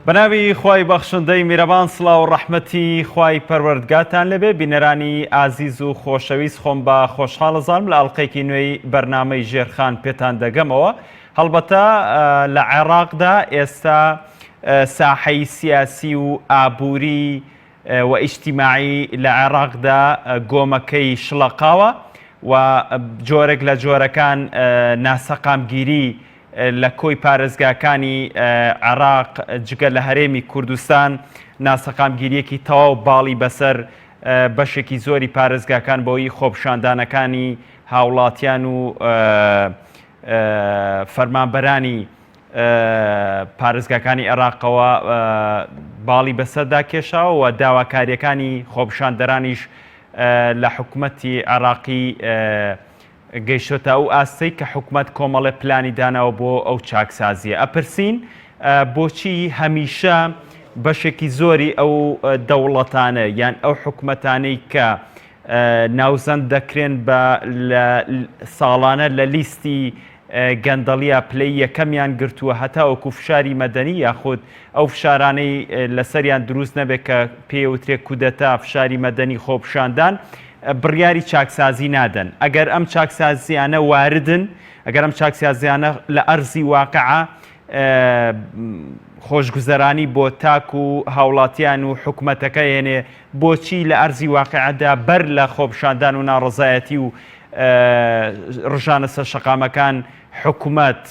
بەناوی خوای بەخشندەی میرەبان سڵاو و ڕەحمەتی خوای پەروەردگاتان لێبێ بینەرانی ئازیز و خۆشەویست خۆم بە خۆشحاڵ ئەزانم لە ئەڵقەیەکی نوێی بەرنامەی ژێرخان پێتان دەگەمەوە هەڵبەتە لە عێراقدا ئێستا ساحەی سیاسی و ئابووری و ئیجتیماعی لە عێراقدا گۆمەکەی شڵەقاوە و جۆرێک لە جۆرەکان ناسەقامگیری لە کۆی پارێزگاکانی عێراق جگە لە هەرێمی کوردستان ناسەقامگیریەکی تەواو باڵی بەسەر بەشێکی زۆری پارێزگاکان بۆی خۆپیشاندانەکانی هاوڵاتیان و فەرمانبەرانی پارێزگاکانی عێراقەوە باڵی بەسەردا کێشاوە و داواکاریەکانی خۆپیشاندەرانیش لە حکومەتی عێراقی گەیشتۆتە ئەو ئاستەی کە حکومەت کۆمەڵێ پلانی داناوە بۆ ئەو چاکسازیە. ئەپرسین بۆچی هەمیشە بەشێکی زۆری ئەو دەوڵەتانە یان ئەو حکومەتانەی کە ناوزەند دەکرێن بە ساڵانە لە لیستی گەندەڵیە پلەی یەکەمیان گرتووە هەتاوەکو فشاری مەدەنی یاخود ئەو فشارانەی لەسەریان دروست نەبێت کە پێوترێ کودەتا فشاری مەدەنی خۆپیشاندان بڕیاری چاکسازی نادەن ئەگەر ئەم چاکسازیانە واردن ئەگەر ئەم چاکسازیانە لە ئەرزی واقعە خۆشگوزەرانی بۆ تاک و هاوڵاتیان و حکومەتەکە هێنێ بۆچی لە ئەرزی واقعدا بەر لە خۆپیشاندان و ناڕەزایەتی و ڕژانە سەر شەقامەکان حکومەت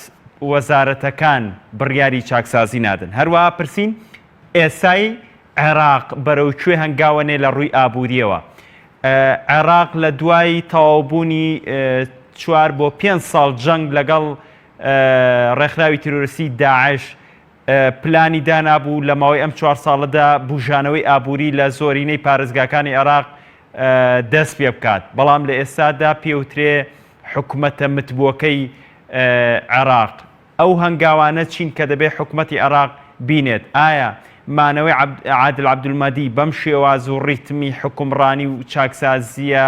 وەزارەتەکان بڕیاری چاکسازی نادەن هەروەها پرسین ئێستای عێراق بەرەو کوێ هەنگاوەنێ لە ڕووی ئابوورییەوە؟ عێراق لە دوای تەواوبوونی چوار بۆ پێنج ساڵ جەنگ لەگەڵ ڕێکخراوی تیرۆریستی داعش پلانی دانابوو لە ماوەی ئەم چوار ساڵەدا بوژانەوەی ئابووری لە زۆرینەی پارێزگاکانی عێراق دەست پێ بکات، بەڵام لە ئێستادا پێوترێ حکومەتە متبووەکەی عێراق ئەو هەنگاوانە چین کە دەبێت حکومەتی عێراق بینێت؟ ئایا مانەوەی عادل عەبدولمەهدی بەم شێواز و ڕیتمی حوکمڕانی و چاکسازییە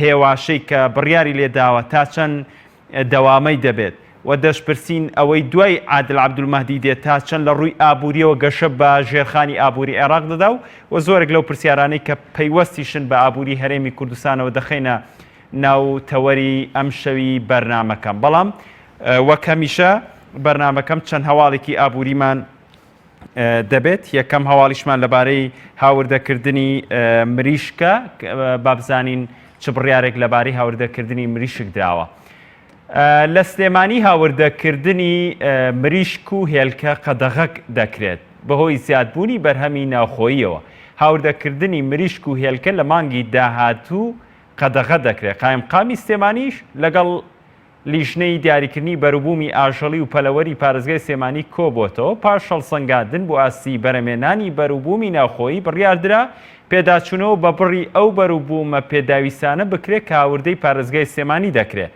هێواشەی کە بڕیاری لێداوە تا چەند دەوامەی دەبێت؟ و دەشپرسین ئەوەی دوای عادل عەبدولمەهدی دێت تا چەند لە ڕووی ئابوورییەوە گەشە بە ژێرخانی ئابووری عێراق دەدا و و زۆرێک لەو پرسیارانەی کە پەیوەستیشن بە ئابووری هەرێمی کوردستانەوە دەخەینە ناو تەوەری ئەمشەوی بەرنامەکەم. بەڵام وەک هەمیشە بەرنامەکەم چەند هەواڵێکی ئابووریمان دەبێت. یەکەم هەواڵیشمان لەبارەی هاوردەکردنی مریشکە، با بزانین چ بڕیارێک لەبارەی هاوردەکردنی مریشک دراوە. لە سلێمانی هاوردەکردنی مریشک و هێلکە قەدەغە دەکرێت بەهۆی زیادبوونی بەرهەمی ناوخۆییەوە. هاوردەکردنی مریشک و هێلکە لە مانگی داهاتوو قەدەغە دەکرێت. قایمقامی سلێمانیش لەگەڵ لیژنەی دیاریکردنی بەروبوومی ئاژەڵی و پەلەوەری پارێزگای سلێمانی کۆبۆتەوە، پاش هەڵسەنگاندن بۆ ئاستی بەرهەمێنانی بەروبوومی ناوخۆیی بڕیاردرا پێداچوونەوە بە بڕی ئەو بەروبوومە پێداویستانە بکرێت کە هاوردەی پارێزگای سلێمانی دەکرێت.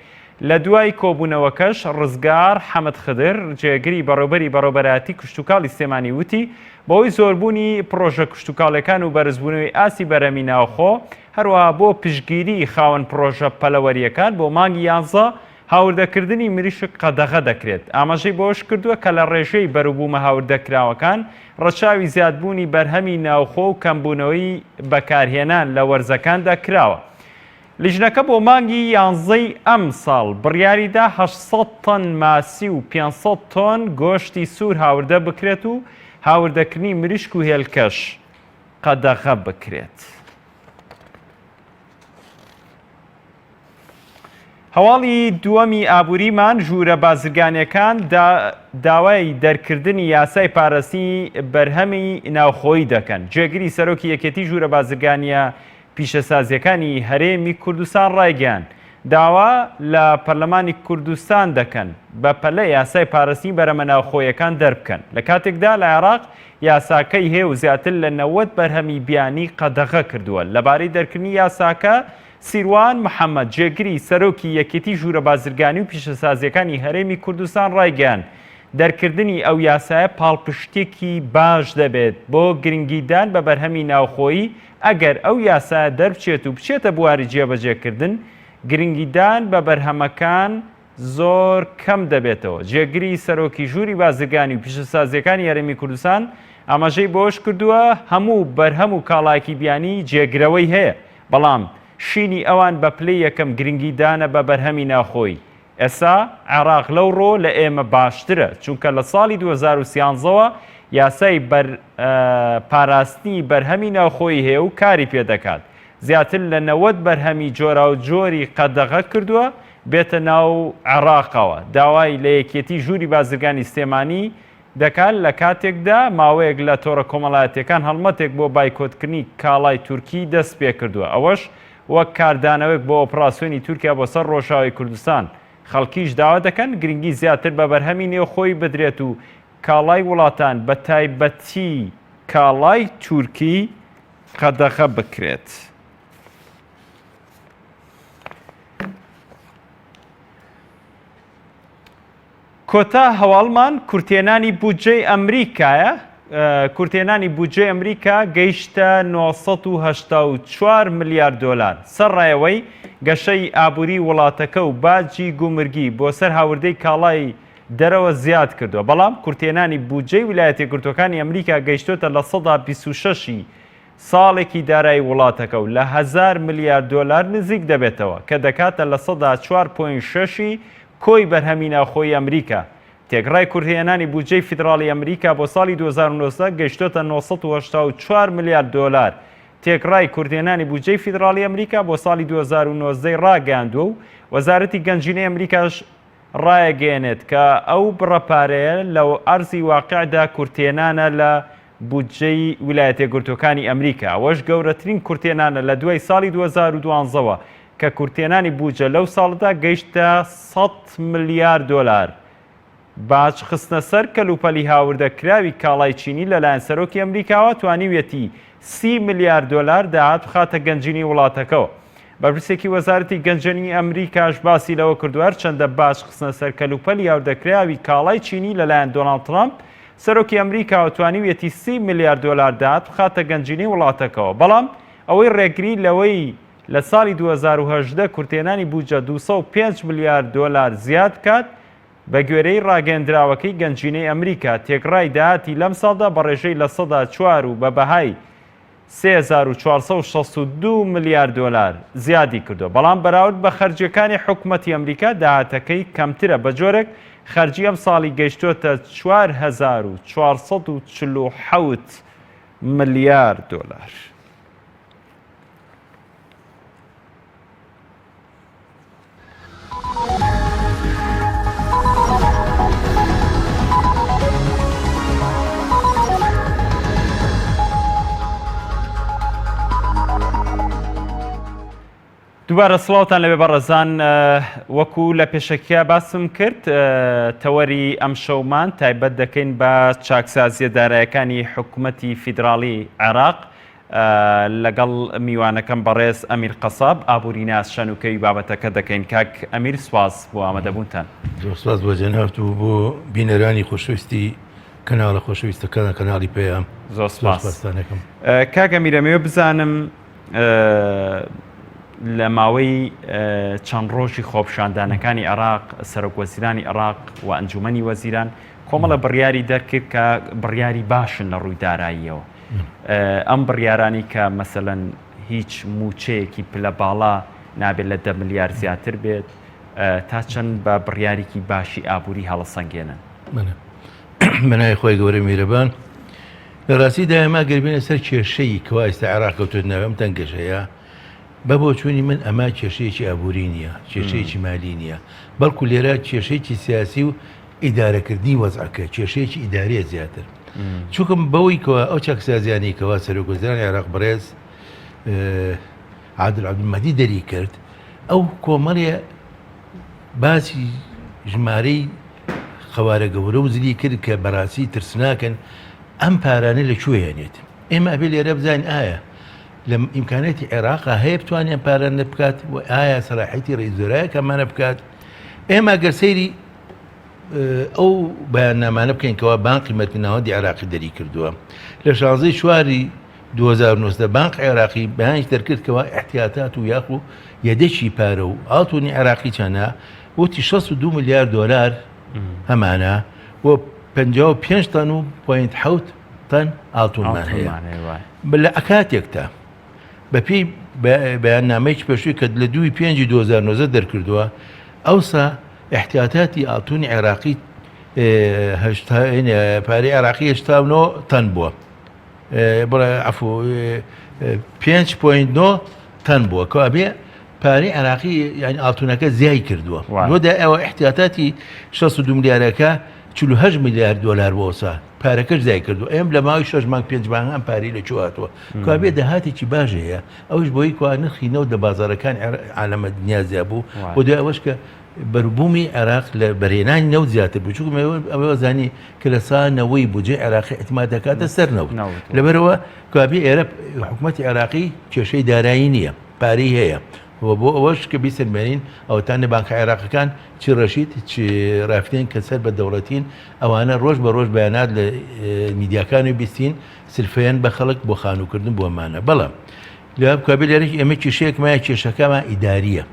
لە دوای کۆبوونەوەکەش ڕزگار حەمەد خدر، جێگری بەڕێوبەری بەڕێوبەرایەتی کشتوکاڵی سلێمانی وتی، بەهۆی زۆربوونی پڕۆژە کشتوکاڵیەکان و بەرزبوونەوەی ئاستی بەرهەمی ناوخۆ، هەروەها بۆ پشتگیریی خاوەن پڕۆژە پەلەوەرییەکان بۆ مانگی یانزە هاوردەکردنی مریشک قەدەغە دەکرێت. ئاماژەی بەوەشکردووە کە لە ڕێژەی بەروبوومە هاوردەکراوەکان ڕەچاوی زیادبوونی بەرهەمی ناوخۆ و کەمبوونەوەی بەکارهێنان لە وەرزەکاندا کراوە. لیژنەکە بۆ مانگی یانزەی ئەمساڵ بڕیاریدا 800 تەن ماسی و 500 تۆن گۆشتی سوور هاوردە بکرێت و هاوردەکردنی مریشک و هێلکەش قەدەغە بکرێت. هەواڵی دووەمی ئابووریمان ژوورە بازرگانیەکان داوای دەرکردنی یاسای پاراستنی بەرهەمی ناوخۆیی دەکەن. جێگری سەرۆکی یەکێتی ژوورە بازرگانیە پیشەسازیەکانی هەرێمی کوردستان ڕایگەیاند، داوا لە پەرلەمانی کوردستان دەکەن بەپەلە یاسای پاراستنی بەرهەمە ناوخۆیەکان دەربکەن، لە کاتێکدا لە عێراق یاساکەی هەیە و زیاتر لە 90 بەرهەمی بیانی قەدەغە کردووە. لەبارەی دەرکردنی یاساکە، سیروان محەمەد، جێگری سەرۆکی یەکێتی ژوورە بازرگانی و پیشەسازییەکانی هەرێمی کوردستان ڕایگەیاند، دەرکردنی ئەو یاسایە پاڵپشتییەکی باش دەبێت بۆ گرنگیدان بە بەرهەمی ناوخۆیی، ئەگەر ئەو یاسایە دەربچێت و بچێتە بواری جێبەجێکردن، گرنگیدان بە بەرهەمەکان. زۆر کەم دەبێتەوە. جێگری سەرۆکی ژووری بازرگانی و پیشەسازییەکانی هەرێمی کوردستان ئاماژەی بەوەشکردووە، هەموو بەرهەم و کاڵایەکی بیانی جێگرەوەی هەیە، بەڵام شینی ئەوان بە پلەی یەکەم گرنگیدانە بە بەرهەمی ناوخۆیی. ئێستا عێراق لەو ڕۆ لە ئێمە باشترە، چونکە لە ساڵی 2013 وە یاسای بەر پاراستنی بەرهەمی ناوخۆیی هەیە و کاری پێدەکات. زیاتر لە 90 بەرهەمی جۆراوجۆری قەدەغە کردووە بێتە ناو عێراقەوە، داوای لە یەکێتی ژووری بازرگانی سلێمانی دەکات، لە کاتێکدا ماوەیەک لە تۆڕە کۆمەڵایەتییەکان هەڵمەتێک بۆ بایکۆتکردنی کاڵای تورکی دەستپێکردووە، ئەوەش وەک کاردانەوەیەک بۆ ئۆپراسیۆنی تورکیا بۆ سەر ڕۆژئاوای کوردستان، خەڵکیش داوا دەکەن گرنگی زیاتر بە بەرهەمی نێوخۆیی بدرێت و کاڵای وڵاتان بە تایبەتی کاڵای تورکی قەدەغە بکرێت. کۆتا هەواڵمان کورتهێنانی بودجەی ئەمریکایە، کورتهێنانی بودجەی ئەمریکا گەیشتە 984 ملیار دۆلار، سەرڕایەوەی گەشەی ئابووری وڵاتەکە و باجی گومرگی بۆ سەر هاوردەی کاڵای دەرەوە زیاد کردووە، بەڵام کورتهێنانی بودجەی ویلایەتیەکگرتووەکانی ئەمریکا گەیشتۆتە 26% ی ساڵێکی دارایی وڵاتەکە و لە هەزار ملیار دۆلار نزیک دەبێتەوە، کە دەکاتە 4.6 ی کۆی بەرهەمی ناوخۆیی ئەمریکا. تێکڕای کورتهێنانی بودجەی فیدراڵی ئەمریکا بۆ ساڵی 2019 گەیشتۆتە 984 ملیار دۆلار. تێکڕای کورتهێنانی بودجەی فیدراڵی ئەمریکا بۆ ساڵی 2019 ی ڕاگەیاندووە و وەزارەتی گەنجینەی ئەمریکاش ڕایەگەیەنێت کە ئەو بڕە پارەیە لە ئەرزی واقیعدا کورتهێنانە لە بودجەی ویلایەتیەکگرتووەکانی ئەمریکا، ئەوەش گەورەترین کورتهێنانە لە دوای ساڵی 2012 وە کە کورتهێنانی بودجە لەو ساڵەدا گەیشتە سەد ملیار دۆلار. باج خستنە سەر کەلوپەلی هاوردە کراوی کاڵای چینی لەلایەن سەرۆکی ئەمریکاوە توانیویەتی 30 ملیار دۆلار داهات بخاتە گەنجینەی وڵاتەکەوە. بەرپرسێکی وەزارەتی گەنجینەی ئەمریکاش باسی لەوە کردووە، هەرچەندە باج خستنە سەر کەلوپەلی هاوردەکراوی کاڵای چینی لەلایەن دۆناڵد ترەمپ، سەرۆکی ئەمریکاوە توانیویەتی 30 ملیار دۆلار داهات بخاتە گەنجینەی وڵاتەکەوە، بەڵام ئەوەی ڕێگری لەوەی لە ساڵی 2018 کورتهێنانی بودجە 205 ملیار دۆلار زیاد بکات، بەگوێرەی ڕاگەیەندراوەکەی گەنجینەی ئەمریکا، تێکڕای داهاتی لەمساڵدا بە ڕێژەی 4% و بە بەهای 3462 ملیار دۆلار زیادی کردووە، بەڵام بەراورد بە خەرجییەکانی حکومەتی ئەمریکا داهاتەکەی کەمترە، بەجۆرێک خەرجی ئەمساڵی گەیشتووەتە 4447 ملیار دۆلار. دووبارە سڵاوتان لەوێ بەڕێزان وەکو لە پێشەکیا باسم کرد تەوەری ئەم شەومان تایبەت دەکەین بە چاکسازیە دارایەکانی حکوومەتی فیدراڵی عێراق لەگەڵ میوانەکەم بەڕێز ئەمیر قەساب ئابووریناس شەنوکەوی بابەتەکە دەکەین. کاک ئەمیر سوپاس بۆ ئامادەبوونتان. زۆر سوپاس بۆ جەنابت و بۆ بینەرانی خۆشەویستی کەناڵە خۆشەویستەکان کەناڵی پەیام. زۆر سوپاس. سوپاستان ئەکەم. کاک ئەمیر ئەمەوێ بزانم لە ماوەی چەند ڕۆژی خۆپیشاندانەکانی عێراق سەرۆک وەزیرانی عێراق و ئەنجومەنی وەزیران کۆمەڵە بڕیاری دەرکرد کە بڕیاری باشن لە ڕووی داراییەوە. ئەم بڕیارانەی کە مەسەلەن هیچ مووچەیەکی پلە باڵا نابێت لە دە ملیار زیاتر بێت تا چەند بە بڕیارێکی باشی ئابووری هەڵەسەنگێنن؟ بەناوی خۆی گەورە میرەبان لە ڕاستی دایما گەربینە سەر کێشەی کەوا ئێستا عێراق کەوتوێت ناوی ئەم تەنگەژەیە بە بۆچوونی من ئەمە کێشەیەکی ئابووری نییە کێشەیەکی مالی نییە بەڵکو لێرە کێشەیەکی سیاسی و ئیدارەکردنی وەزعەکە کێشەیەکی ئیداریە زیاتر چونکە بەوەی کەوا ئەو چاکسازیانەی کەوا سەرۆک وەزیرانی عێراق بەڕێز عادل عەبدولمەهدی دەری کرد ئەو کۆمەڵێ باسی ژمارەی قەوارە گەورە و زلی کرد کە بەڕاستی ترسناکن ئەم پارانە لە کوێ هێنێت ئێمە ئەبێ لێرە بزانین ئایا لە ئیمکانێتی عێراقا هەیە بتوانێت ئەم پارانە بکات و ئایا سەلاحیەتی ڕئیس وزەرایە کە ئەمانە بکات ئێمە گەر سەیری ئەو بەیاننامانە بکەین کەوا بانقی مەرکزی ناوەندی عێراقی دەری کردووە لە شانزەی چواری 2019 بانق عێراقی بەیانیش دەرکرد کەوا احتیاتات و یاخو یەدەکی پارە و ئاڵتونی عێراقی چەنە. وتی 62 ملیار دۆلار هەمانە و 55 تەن و point حەوت تەن ئاڵتونمان هەیە لە ئەکاتێکتا بەپێی بەیاننامەیەکی پێشووی کە لە دووی پێنجی 2019 دەرکردووە ئەوسا احتیاطاتی ئاڵتونی عێراقی پارەی عێراقی 89 تەن بووە بڵێ عفو 5.9 تەن بووە کە ئەبێ پارەی عێراقی یعنی ئاڵتونەکە زیای کردووە بۆ ئەوە احتیاطاتی 62 ملیارەکە 48 ملیار دلار بۆسا پارەکەش زیای کردو ئەم لە ماوەی شش مانگ پێنج مانگ ئەم پارەی لە کوێ هاتووە کوا بێ داهاتێکی باش هەیە ئەوش بۆی کوا نرخی نەوت لە بازارەکان عالەمە دنیا زیاد بوو بۆ دوای ئەوەش کە بەروبوومی عێراق لە بەرهێنانی نەوت زیاتر بوو چونکە ئەوە زانی کە لە سا نەوەی بودجەی عێراقی اعتماد دەکاتە سەر نەوت لەبەرەوە کابی ئێرە حکوومەتی عێراقی کێشەی دارایی نییە پارەی هەیە و بۆ ئەوەش کە بیسەلمێنین ئەوەتانە بانکە عێراقەکان چی ڕەشید چ ڕافدەین کە سەر بە دەوڵەتین ئەوانە ڕۆژ بە ڕۆژ بەیانات لە میدیاکان و بیستین سلفەیەن بە خەڵک بۆ خانووکردن بۆمانە بەڵام لە کابێ لێرەش ئێمە کێشەیەکمایە کێشەکەمان ئیداریە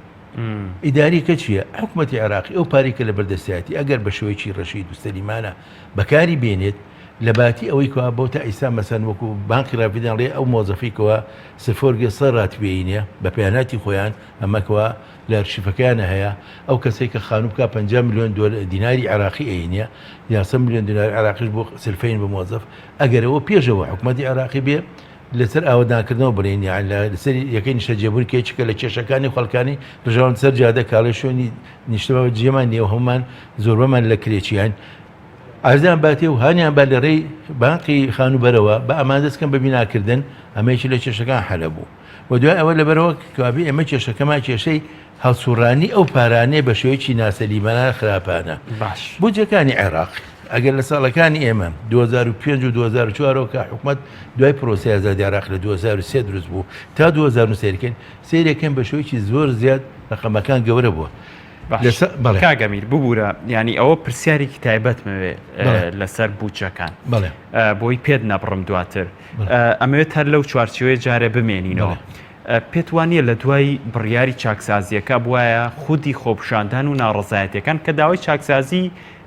ئیداریەکە چییە؟ حکومەتی عێراقی ئەو پارەی کە لەبەردەستیاتی ئەگەر بە شێوەیەکی ڕەشید و سەلیمانە بەکاری بێنێت لە باتی ئەوەی کەوا بۆ تا ئیستا مەسەن وەکو بانقی ڕافیدان ڵێ ئەو مۆزەفی کەوا سفۆرگێ سە ڕاتبێینێ بە پەیاناتی خۆیان ئەمە کەوا لە ئەرشیفەکەیانە هەیە ئەو کەسێک کە خانوو بکا 50 ملیۆن دۆلار دیناری عێراقی ئەینێ یا 100 ملیۆن دیناری عێراقیش بۆ سلفەین بە مۆزەف ئەگەرەوە پێشەوە حکومەتی عێراقی بێ لەسەر ئاوەدانکردنەوە بڵێین یان لەسەر یەکەی نیشتەجێبوون کە یەکێکە لە کێشەکانی خەڵکانی ڕژاون سەر جادە کاڵێ شوێنی نیشتەوە جێمان نییە و هەمومان زۆربەمان لە کرێچیان ئازیان باتێ و هانیان با لە ڕێی بانقی خانووبەرەوە بە ئەمان دەستکەن بە بیناکردن ئەمەیەکی لە کێشەکان حەلە بوو و دوای ئەوە لەبەرەوە کەوابێ ئێمە کێشەکەمان کێشەی هەڵسوڕانی ئەو پارانەیە بە شێوەیەکی ناسەلیمانە خراپانە باش. بودجەکانی عێراق ئەگەر لە ساڵەکانی ئێمە 2005 و 2004 کە حکومەت دوای پرۆسەی ئازادی عێراق لە 2003 دروست بوو تا 2009 سەیرکەین سەیرەکەن بە شێوەیەکی زۆر زیاد ڕقەمەکان گەورە بووە باش بەڵێ کاک ئەمیر ببورە یانی ئەوە پرسیارێکی تایبەتمەوێ بەڵێ. لەسەر بودجەکان بەڵێ بۆی پێت نەبڕم دواتر ئەمەوێت هەر لەو چوارچێوەیە جارێ بمێنینەوە بەڵێ. پێت وا نییە لە دوای بڕیاری چاکسازییەکە بوایە خودی خۆپیشاندان و ناڕەزایەتیەکان کە داوای چاکسازی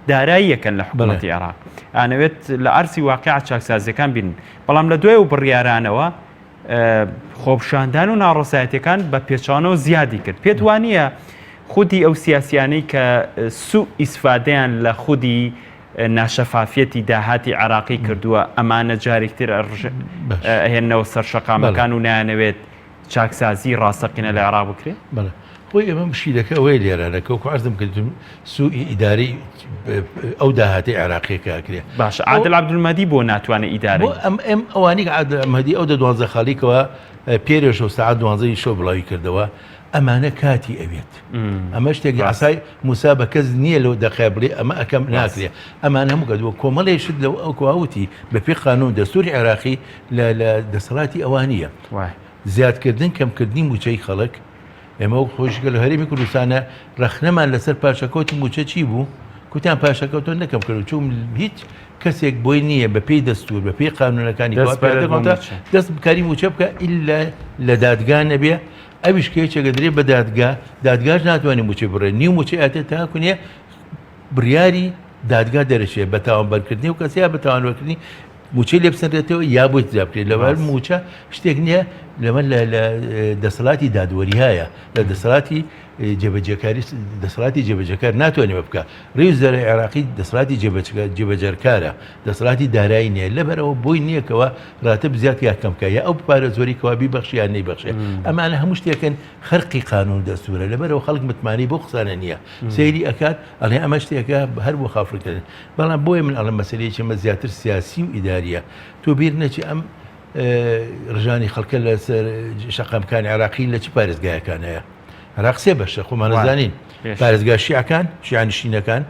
داراییەکەن لە حکوومەتی عێراق ئانەوێت لە ئەرزی واقع چاکسازیەکان بین بەڵام لە دوای و بڕیارانەوە خۆپیشاندان و ناڕەزایەتیەکان بە پێچانەوە زیادی کرد پێت وا نییە خودی ئەو سیاسیانەی کە سوء ئیسفادەیان لە خودی ناشەفافیەتی داهاتی عێراقی کردووە، ئەمانە جارێکتر ئەهێننەوە سەر شەقامەکان و نایانەوێت چاکسازی ڕاستەقینە لە عێراق بکرێت؟ بەڵێ خۆی ئێمە مشکیلەکە ئەوەیە لێرانە کە وەکو عەرزم کردم سوئی ئیدارەی ئەو داهاتەی عێراقیەکە ئەکرێ باشە عادل عەبدولمەهدی بۆ ناتوانێت ئیدارەی بۆ ئەم ئەم ئەوانی کە عادل عەبدولمەهدی ئەو دە دوانزە خاڵی کەوا پێرێ شەو سەعات دوانزەی شەو بڵاوی کردەوە ئەمانە کاتی ئەوێت ئەمە شتێک عسای موسا بە کەس نییە لەو دەقەیە بڵێ ئەمە ئەکەم ناکرێ ئەمان هەموو کەس وە کۆمەڵێ شت لەو ئەو کواوتی بە پێی قانون دەستوری عێراقی لە لە دەسەڵاتی ئەوان نییە زیادکردن کەمکردنی موچەی خەڵک ئێمە وەک خۆشکە لە هەرێمی کوردستانە ڕەخنەمان لەسەر پاشەکەوتی موچە چی بوو کوتیان پاشەکەوتۆ نەکەم کرد چوم هیچ کەسێک بۆی نییە بە پێی دەستور بە پێی قانونەکانی دەست بکاری موچە بکە ئللا لە دادگا نەبێ ئەویش کە یەکێک ئەدرێ بە دادگا، دادگاش ناتوانێ مووچەی بڕێ، نیو مووچەی ئەتێ تاکو نیە بڕیاری دادگا دەرەچێ بە تاوانبارکردنی ئەو کەسە یا بە تاوانبارکردنی مووچەی لێ بسەنرێتەوە یا بۆی ترا بکرێت لەبەر مووچە شتێک نییە لەمە لە دەسەڵاتی دادوەری هەیە لە دەسەڵاتی جێبەجێکاری دەسەڵاتی جێبەجێکار ناتوانێت بکە ڕیز دەرە عێراقی دەسەڵاتی جێبەجێکارە دەسەڵاتی دارایی نییە لەبەرەوە بۆی نییەکەوە راتب زیاد یا کەم بکا یا ئەو پارە زۆری کەوا بیبەخشی یان نەیبەخشێ ئەمانە هەموو شتێکن خەرقی قانون دەستورە لەبەرەوە خەڵک متمانەی بەو قسانە نییە سەیری ئەکات ئەڵێ ئەمە شتێکە هەر بۆ خافڵکردن بەڵام بۆیە من ئەڵێم مەسەلەیەکی ئەمە زیاتر سیاسی و ئیداریە تۆ بیر نەچی ئەم ڕژانی خەڵکە لەسەر شەقامکانی عێراقی لە چ پارێزگایەکان هەیە عێراق سێ بەشە خۆمان زانین پارێزگا شیعەکان شیعەنشینەکان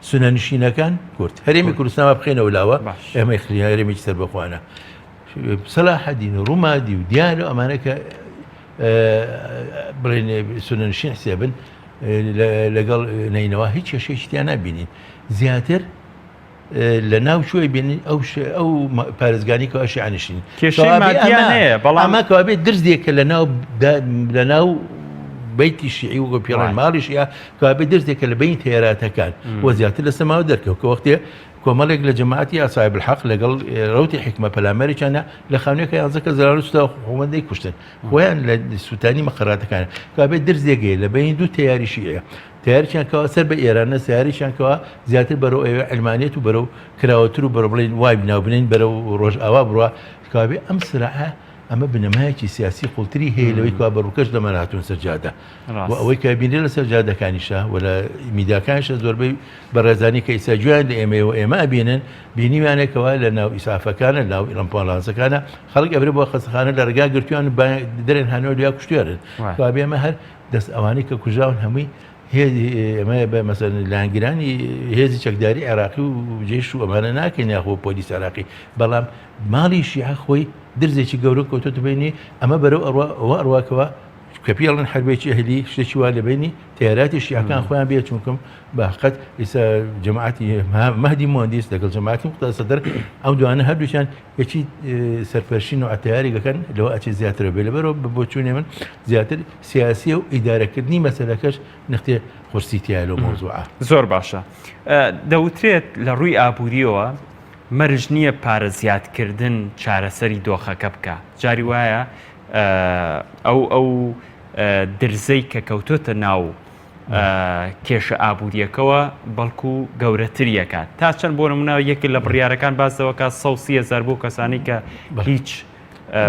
سونە نشینەکان کورد هەرێمی کوردستان با بخەینەوە لاوە ئێمەی خلی هەرێمێکی سەربەخۆانە سەلاحەدین و ڕوومادی و دیار و ئەمانە کە بڵێن سونە نشین حسێبن لەگەڵ نەینەوە هیچ کێشەیەکی تیا نابینین زیاتر لە ناو شوێ بینین ئەو ئەو پارێزگانی کە شیعەنشین کێشەی مادیان هەیە بەڵام ئەمە کەوابێت درزێکە لە ناو لە ناو بەیتی شیعی وەکو پێڵێن ماڵی شیعە کەوابێ درزێکە لە بەینی تەیاراتەکان و زیاتر لە سەماوە دەرکەوت کە وەختێ کۆمەڵێک لە جەماعەتی عەسائب الحەق لەگەڵ ڕەوتی حیکمە پەلامارێکیان لە خانوویەکە یانزە کەس زەرار و سوتا و حکوومەت دەیکوشتن خۆیان لە سووتانی مەقەراتەکان کەوابێ درزێک هەیە لە بەینی دوو تەیاری شیعە تەیارێکیان کەوا سەر بە ئێرانە سیارێکیان کەوا زیاتر بەرەو ئەوێ عیلمانیەت و بەرەو کراوەتر و بەرەو بڵێین وای ناو بنێین بەرەو ڕۆژئاوا بڕوا کەوابێ ئەم سرعە ئەمە بنەمایەکی سیاسی قوڵتری هەیە لەوەی کەوا بە ڕووکەش لەمان هاتوون سەر جادە و ئەوەی کە بینرێ لەسەر جادەکانیشە و لە میدیاکانیشە زۆربەی بەڕێزانی کە ئیستا گوێیان لە ئێمەیە و ئێمە ئەبینن بینیویانە کەوا لە ناو ئیسعافەکانە لە ناو ئەمبولانسەکانە خەڵک ئەبرێ بۆ خەستەخانە لە ڕێگا گرتویان و دەرێن هانەوە لیا کوشتویانن کەوابێ ئەمە هەر دەست ئەوانەی کە کوژراون هەمووی هێزی ئێمە بە مەسەلەن لایەنگرانی هێزی چەکداری عێراقی و جێش و ئەمانە ناکەین یاخۆ پۆلیس عێراقی بەڵام ماڵی شیعە خۆی درزێکی گەورە کەوتۆتە بینی ئەمە بەرەو ئەڕوا ئەوە ئەڕواکەوە کە پێڵن حربێکی ئەهلی شتێکی وا لە بینی تەیاراتی شیعەکان خۆیان بێ چونکم بە حقت ئیسا جەماعەتی مەهدی مهندس لەگەڵ جەماعەتی مقتەدا سەدر ئەو دوانە هەردووکیان یەکی سەرپەرشی نوع تەیارێکەکەن لەوە ئەچێ زیاترە بێ لەبەرەوە بە بۆچوونی من زیاتر سیاسیە و ئیدارەکردنی مەسەلەکەش نەختێ قورسی تایە لەو مەوزوعە. زۆر باشە. دەوترێت لە ڕووی ئابووریەوە مەرج نییە پارە زیادکردن چارەسەری دۆخەکە بکا. جاری وایە ئەو ئەو درزەی کە کەوتۆتە ناو کێشە ئابووریەکەوە بەڵکو گەورەتری ئەکات. تا چەند بۆ نمونە یەکێک لە بڕیارەکان باس لەوە کات 130 هەزار بۆ کەسانی کە هیچ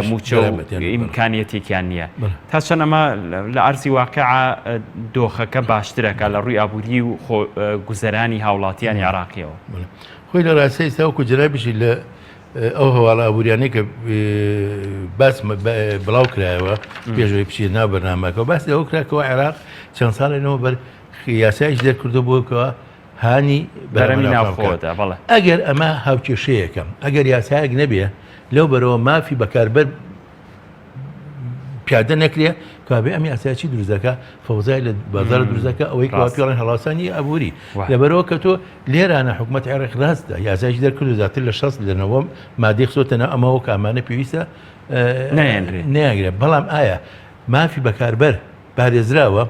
مووچە و ئیمکانیەتێکیان نییە. تا چەند ئەمە لە ئەرزی واقع دۆخەکە باشترەکە لە ڕووی ئابووری و گوزەرانی هاوڵاتیانی عراقیەوە. خۆی لە ڕاستە ئێستا وەکو جەنابیشی لە ئەو هەواڵە ئابووریانەی کە باس بڵاو کرایەوە پێشەوەی بچیە ناو بەرنامەکە باس لەوە کرا کەەوە عێراق چەند ساڵێ لەمەوبەر یاسایش دەرکردو بۆکەوە هانی بەرەمی ناوخۆدا بەڵێ ئەگەر ئەمە هاوکێشەیەکە ئەگەر یاسایەک نەبێ لەو بەرەوە مافی بەکاربەر پیادە نەکرێ کابێ ئەم یاسای چی دروست دەکا فەوزای لە بازار دروست دەکا ئەوەی کە پێڵێن هەڵاوسانی ئابووری لەبەرەوە کە تۆ لێرانە حکوومەت عێراق ڕاستە یاسایش دەرکرد و زیاتر لە 60 لە نەوەم مادەی خستۆتە ناو ئەمەوە کە ئەمانە پێویستە نەیانگرێ بەڵام ئایا مافی بەکاربەر پارێزراوە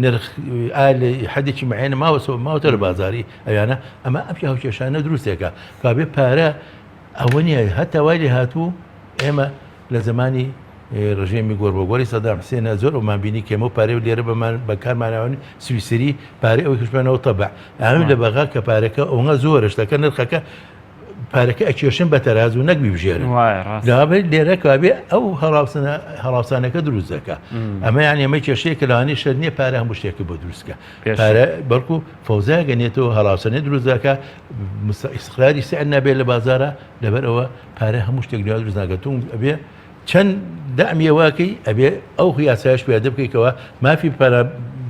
نرخ ئایا لە حدێکی معێنە ماوەسەوە ماوەتە لە بازاری ئەوانە ئەمە ئەم هاوکێشانە دروستێکە کابێ پارە ئەوە نییە هەتا وای لێ هاتوو ئێمە لە زمانی ڕژێمی گۆڕ بە گۆڕی سەدام حسێنە زۆر ئەومان بینی کێمە و پارەی و لێرە بەمان بەکارماناون سویسری پارەی ئەوەی کشمانەوە تەبع ئەم لە بەغا کە پارەکە ئەوە زۆرە شتەکە نرخەکە پارەکە ئەکێشن بە تەرازوو نەک بیبژێرن لابێت لێرە کابێ ئەو هەڵاوسنە هەڵاوسانەکە دروست دەکە ئەمە یان ئێمە کێشەیە کە لەوانەیە شەر نییە پارە هەموو شتێکە بۆ دروستکە پارە بەڵکو فەوزای گەنێتەوە هەڵاوسەنێ دروست دەکە ئیسقراری سعر نابێت لە بازارە لەبەر ئەوە پارە هەموو شتێک لە دروست ناکات ئەبێ چەند دەعمی واکەی ئەبێ ئەو یاسایش پیادە بکەیتەوە مافی پارە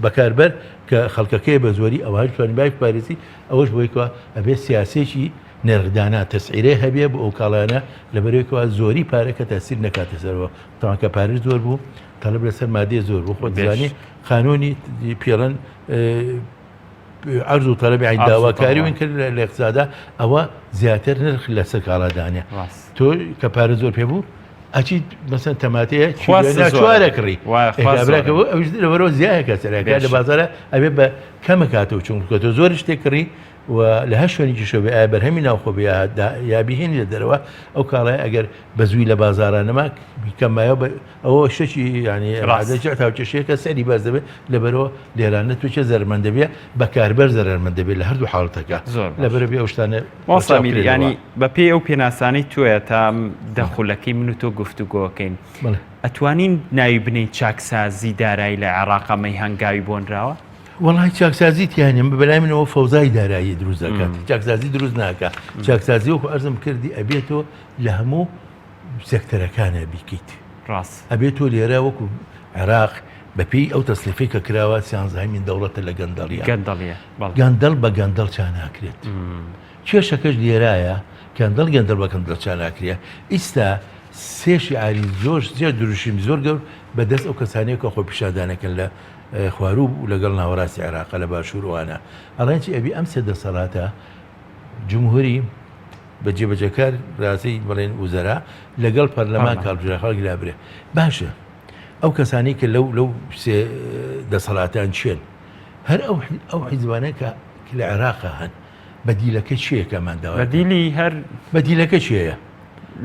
بەکاربەر کە خەڵکەکەی بە زۆری ئەوان توانین باوی پارێزی ئەوەش بۆیکەوە ئەبێ سیاسێکی نرخدانا تەسعیرەی هەبێ بۆ ئەو کاڵایانە لەبەرەوەیکەوە زۆری پارەکە تەسیر نەکاتە سەرەوە تاوان کە پارەش زۆر بوو تەلەب لەسەر مادەی زۆر بوو خۆت زانی قانونی پێڵەن عرض و طلب یعنی داواکاری وین کرد لە اقتصادا ئەوە زیاتر نرخ لەسەر کاڵادانە تۆ کە پارە زۆر پێ بوو ئەچی مەسەن تەماتەیە چوارە کڕی ئەوش لەبەرەوە زیایەکە سەرەکە لە بازارە ئەبێ بە کەمە کاتەوە چون کە تۆ زۆر شتێک کڕی و لە هەر شوێنێکیشەوە بێ ئایا بەرهەمی ناوخۆ بێ یا بیهێنی لە دەرەوە ئەو کاڵای ئەگەر بە زووی لە بازارە نەما کەمایەوە ئەوە شتێکی ینی ڕادەجە تاوچێشەیەکە سەری بەرز دەبێت لەبەرەوە لێرانە توچە زەرمەند دەبێ بەکاربەر زەرمەند دەبێت لە هەردوو حاڵەتەکە زۆر لەبەرە بێ ئەو شتانە ینی بە پێی ئەو پێناسانەی تۆیە تا دەخولەکەی من و تۆ گفتوگۆکەین ئەتوانین ناوی بنەی چاکسازی دارایی لە عێراقا مەی هەنگاوی بۆنراوە؟ وەڵای چاکسازی تیا نیە بەلای منەوە فەوزای دارایی دروست دەکات چاکسازی دروست ناکە چاکسازی وەکو ئەرزم کردی ئەبێت تۆ لە هەموو سێکتەرەکانە بیکەیت ڕاست ئەبێت تۆ لێرە وەکو عێراق بەپێی ئەو تەسلیفی کە کراوە سیانزایمین دەوڵەتە لە گەندەڵیە گەندەڵیە گەندەڵ بە گەندەڵ چا ناکرێت کێشەکەش لێرایە گەندەڵ گەندەڵ بە گەندەڵ چا ناکرێت ئیستا سێ شیعاری زۆر زێر دروشیم زۆر گەور بەدەست ئەو کەسانەیە کە خۆپیشاندانەکەن لە خواروو و لەگەڵ ناوەڕاستی عێراقە لە باشوور ئەوانە ئەڵێن چی ئەبی ئەم سێ دەسەڵاتە جمهوری بە جێبەجێکار ڕاستی بڵێن وزەرا لەگەڵ پەرلەمان کاڵبژێرا خەڵک لابرێ باشە. ئەو کەسانی کە لەو لەو سێ دەسەڵاتان چێن هەر ئەو ئەو حیزبانە کە لە عێراقا هەن بەدیلەکە چییە کە ئەمان داوای بەدیلی هەر بەدیلەکە چییە؟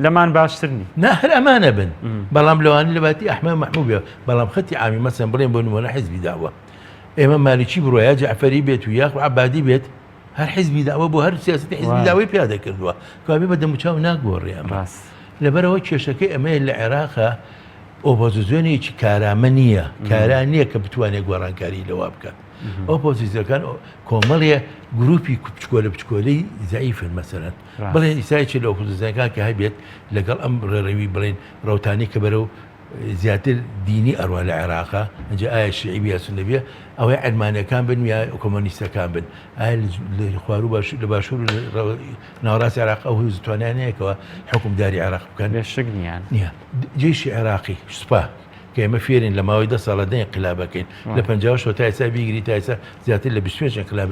لەمان باشتر نی. نا هەر ئەمانە بن بەڵام لەوانە لە باتی ئەحمە مەحموو بێ بەڵام خەتی عامی مەسەن بڵێن بۆ نموونە حیزبی داوە ئێمە مالکی بڕۆ یا جەعفەری بێت و یاخو عەبادی بێت هەر حیزبی داوە بۆ هەر سیاسەتی حیزبی داوەی پیادە کردووە کەوابێ بە دەموچاو ناگۆڕێ ئەمە ڕاست. لەبەرئەوە کێشەکەی ئەمەیە لە عێراقا ئۆپۆزیسیۆنێکی کارامە نییە کارا نییە کە بتوانێت گۆڕانکاری لەوە بکات ئۆپۆزیسیۆنەکان کۆمەڵێ گروپی بچکۆلە بچکۆلەی زەعیفن مەسەلەن بڵێن ئیسایکی لە ئۆپۆزیسیۆنەکان کە هەبێت لەگەڵ ئەم ڕێڕەوی بڵێن ڕەوتانی کە بەرەو زیاتر دینی ئەڕوا لە عێراقا ئەجا ئایا شیعی بێ یا سوننە بێ ئەوەی عەلمانیەکان بن یا کۆمۆنیستەکان بن ئایا لە خواروو باش لە باشوور و ناوەڕاستی عێراق ئەو هێز و توانایان هەیە کەوا حوکمداری عێراق بکەن؟ بێ شک نییان. نییە. جەیشی عێراقی، سوپا، کە ئێمە فێرین لە ماوەی دە ساڵە دە ئینقلاب ئەکەین، لە 58 ەوە تا ئێستا بیگری تا ئێستا زیاتر لە 25 ئینقلاب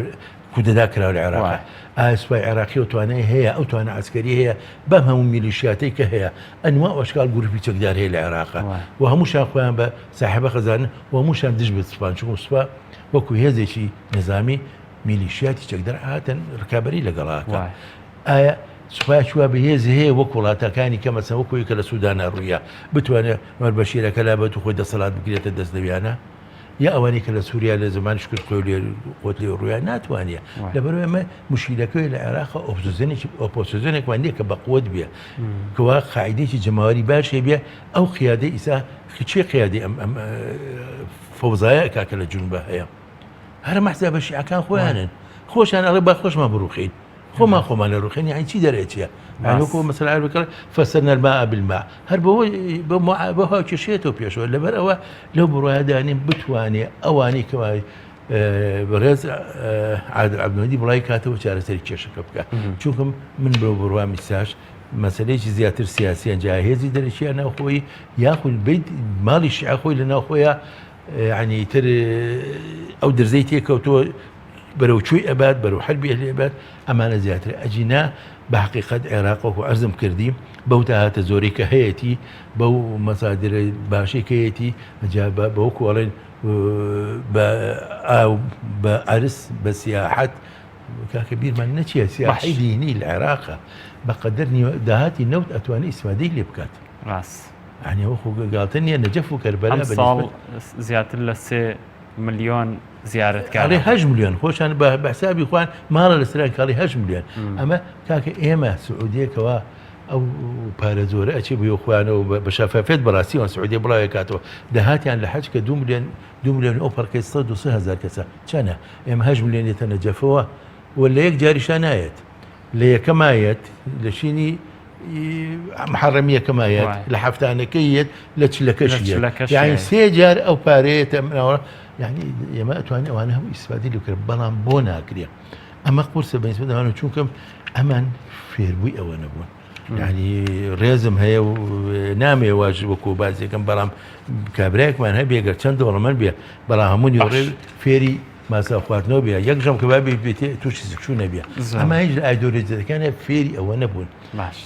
کودەتا کراوە لە عێراق. ئایا سوپای عێراقی ئەو توانای هەیە، ئەو توانا عەسکەری هەیە بەم هەموو میلیشیاتەی کە هەیە، ئەنواع و ئەشکال گروپی چەکدار هەیە لە عێراق و هەمووشیان خۆیان بە ساحێبە خەزانن و هەمووشیان دژ بە سوپان، چونکە سوپا وەکو هێزێکی نیزامی میلیشیاتی چەکدار هاتن ڕکابەری لەگەڵا ئەکا. ئایا سوپایەکی وا بەهێز هەیە وەک وڵاتەکانی کە مەسەن وەکو کە لە سوودانا ڕوویە بتوانێت عومەر بەشیرەکە لابەت و خۆی دەسەڵات بگرێتە دەست لەویانە یا ئەوانەی کە لە سووریا لە زمان شکر خۆی لێ خۆت لێ ڕوویان ناتوانێت لەبەر ئێمە مشکیلەکەی لە عێراق ئۆپۆزیسیۆنێکی ئۆپۆزیسیۆنێکمان نییە کە بەقوت بێ کەوا قاعدێکی جەماوەری باش هەبێ ئەو قیادەی ئیسا چێ قیادی ئەم ئەم فەوزایە کاکە لە جنوبە هەیە هەر مەحزابە شیعەکان خۆیانن خۆشیان ئەڵێ با خۆشمان بڕوخین خۆمان خۆمان لە ڕوخێن یعنی چی دەرەچیە وەکو مەسەل عەرەبەکە فسرنا الماء بالماء هەر بەوە بە هاوکێشەیەتەوە پێشەوە لەبەر ئەوە لەو بڕوایەدانیم بتوانێ ئەوانی کەوا بەڕێز عادل عەبدولمەهدی بڵای کاتەوە چارەسەری کێشەکە بکە چونکم من بەو بڕوام ئیساش مەسلەیەکی زیاتر سیاسیان جا هێزی دەرەکیە ناوخۆی یاخود بیت ماڵی شیعە خۆی لە ناوخۆیە یعنی ئیتر ئەو درزەی تێکەوتووە بەرەو کوێی ئەبات بەرەو حەربی ئەهلی ئەبات ئەمانە زیاتر ئەجینا بە حقیقەت عێراق وەکو عەرزم کردی بەو داهاتە زۆرەی کە هەیەتی بەو مەسادرە باشەی کە هەیەتی جا بە وەکو ئەڵێن بە ئاو بە ئەرس بە سیاحەت کاکە بیرمان نەچیە سیاحی دینی لە عێراقە بەقەدەر داهاتی نەوت ئەتوانێت ئیسفادەی لێ بکات ڕاست یانی وەکو گاڵتە نییە نەجەف و کەربەلا ئەم ساڵ زیاتر لە سێ ملیۆن زیارەتکار ئەڵێ هەشت ملیۆن خۆشان بە حسابی خۆیان ماڵە لە سەران کاڵی هەشت ملیۆن ئەمە کاکە ئێمە سعودیەکەوە ئەو پارە زۆرە ئەچێ بۆ خۆیانەوە بە شەفافێت بەڕاستی وان سعودیە بڵاوێ کاتەوە داهاتیان لە حەج کە دو ملیۆن دو ملیۆن ئەو پەڕکەی 123 هەزار کەسە چەنە ئێمە هەشت ملیۆن دێتە نەجەفەوە و لە یەک جاریشا نایەت لە یەکەمایەت لە شینی محەڕەم یەکەمایەت لە هەفتانەکەی یەت لە چلەکەش یعنی سێ جار ئەو پارەیەتە منەوە یعنی ئێمە ئەتوانین ئەوانە هەموو ئیسفادی لێ کرد بەڵام بۆ ناکرێ ئەمە قورسە بەنسبەت ئەوانە چونکە ئەمان فێربووی ئەوە نەبوون یعنی ڕێزم هەیە و نامێ واژ وەکو بازێکم بەڵام کابراایەکمان هەبێ گەر چەند دەوڵەمەند بێ بەڵام هەموو نیوەڕێ فێری ماسا خواردنەوە بێ یەک ژەم کەبابی بێتێ تووشی زکچوو نەبێ ئەمە هیچ لە ئایدۆلۆژیەکانە فێری ئەوە نەبوون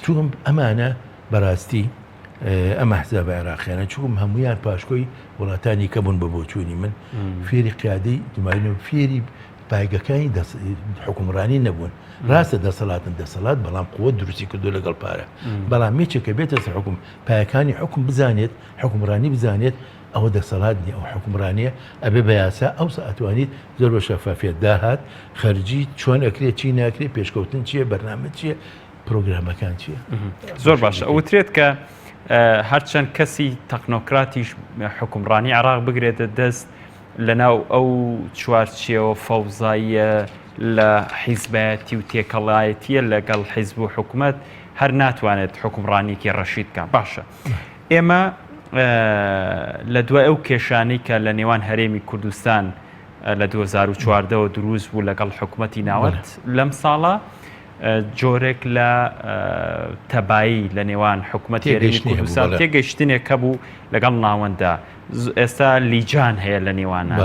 چونکم ئەمانە بەڕاستی ئەمە حزابە عێراقیانە چونکم هەمویان پاشکۆی وڵاتانی کە بوون بە بۆچوونی من فێری قیادەی دوماین و فێری پایگەکانی حکومڕانی نەبوون ڕاستە دەسەڵاتن دەسەڵات بەڵام قوت دروستی کردو لەگەڵ پارە بەڵام یەکێکە بێتە سەر حکوم پایەکانی حکوم بزانێت حکومڕانی بزانێت ئەوە دەسەڵات نیە ئەوە حوکمڕانیە ئەبێ بە یاسا ئەوسا ئەتوانیت زۆر بە شەفافیەت داهات خەرجی چۆن ئەکرێت چی ناکرێت پێشکەوتن چیە بەرنامە چیە پرۆگرامەکان چیە. زۆر باشە ئەوترێت کە هەرچەند کەسی تەکنۆکراتیش حکومڕانی عراق بگرێتە دەست لەناو ئەو چوارچێوە فەوزاییە لە حیزبایەتی و تێکەڵایەتیە لەگەڵ حیزب و حکومەت هەر ناتوانێت حکومڕانیکی ڕەشید بکە باشە ئێمە لە دوای ئەو کێشانەی کە لە نێوان هەرێمی کوردستان لە 2014ەوە دروست بوو لەگەڵ حکوومەتی ناوەند لەم ساڵە جۆرێک لە تەبایی لە نێوان حکوومەت هەرێمی کوردستان تێگەیشتنێک هەبوو لەگەڵ ناوەنددا ئێستا لیجان هەیە لە نێوانە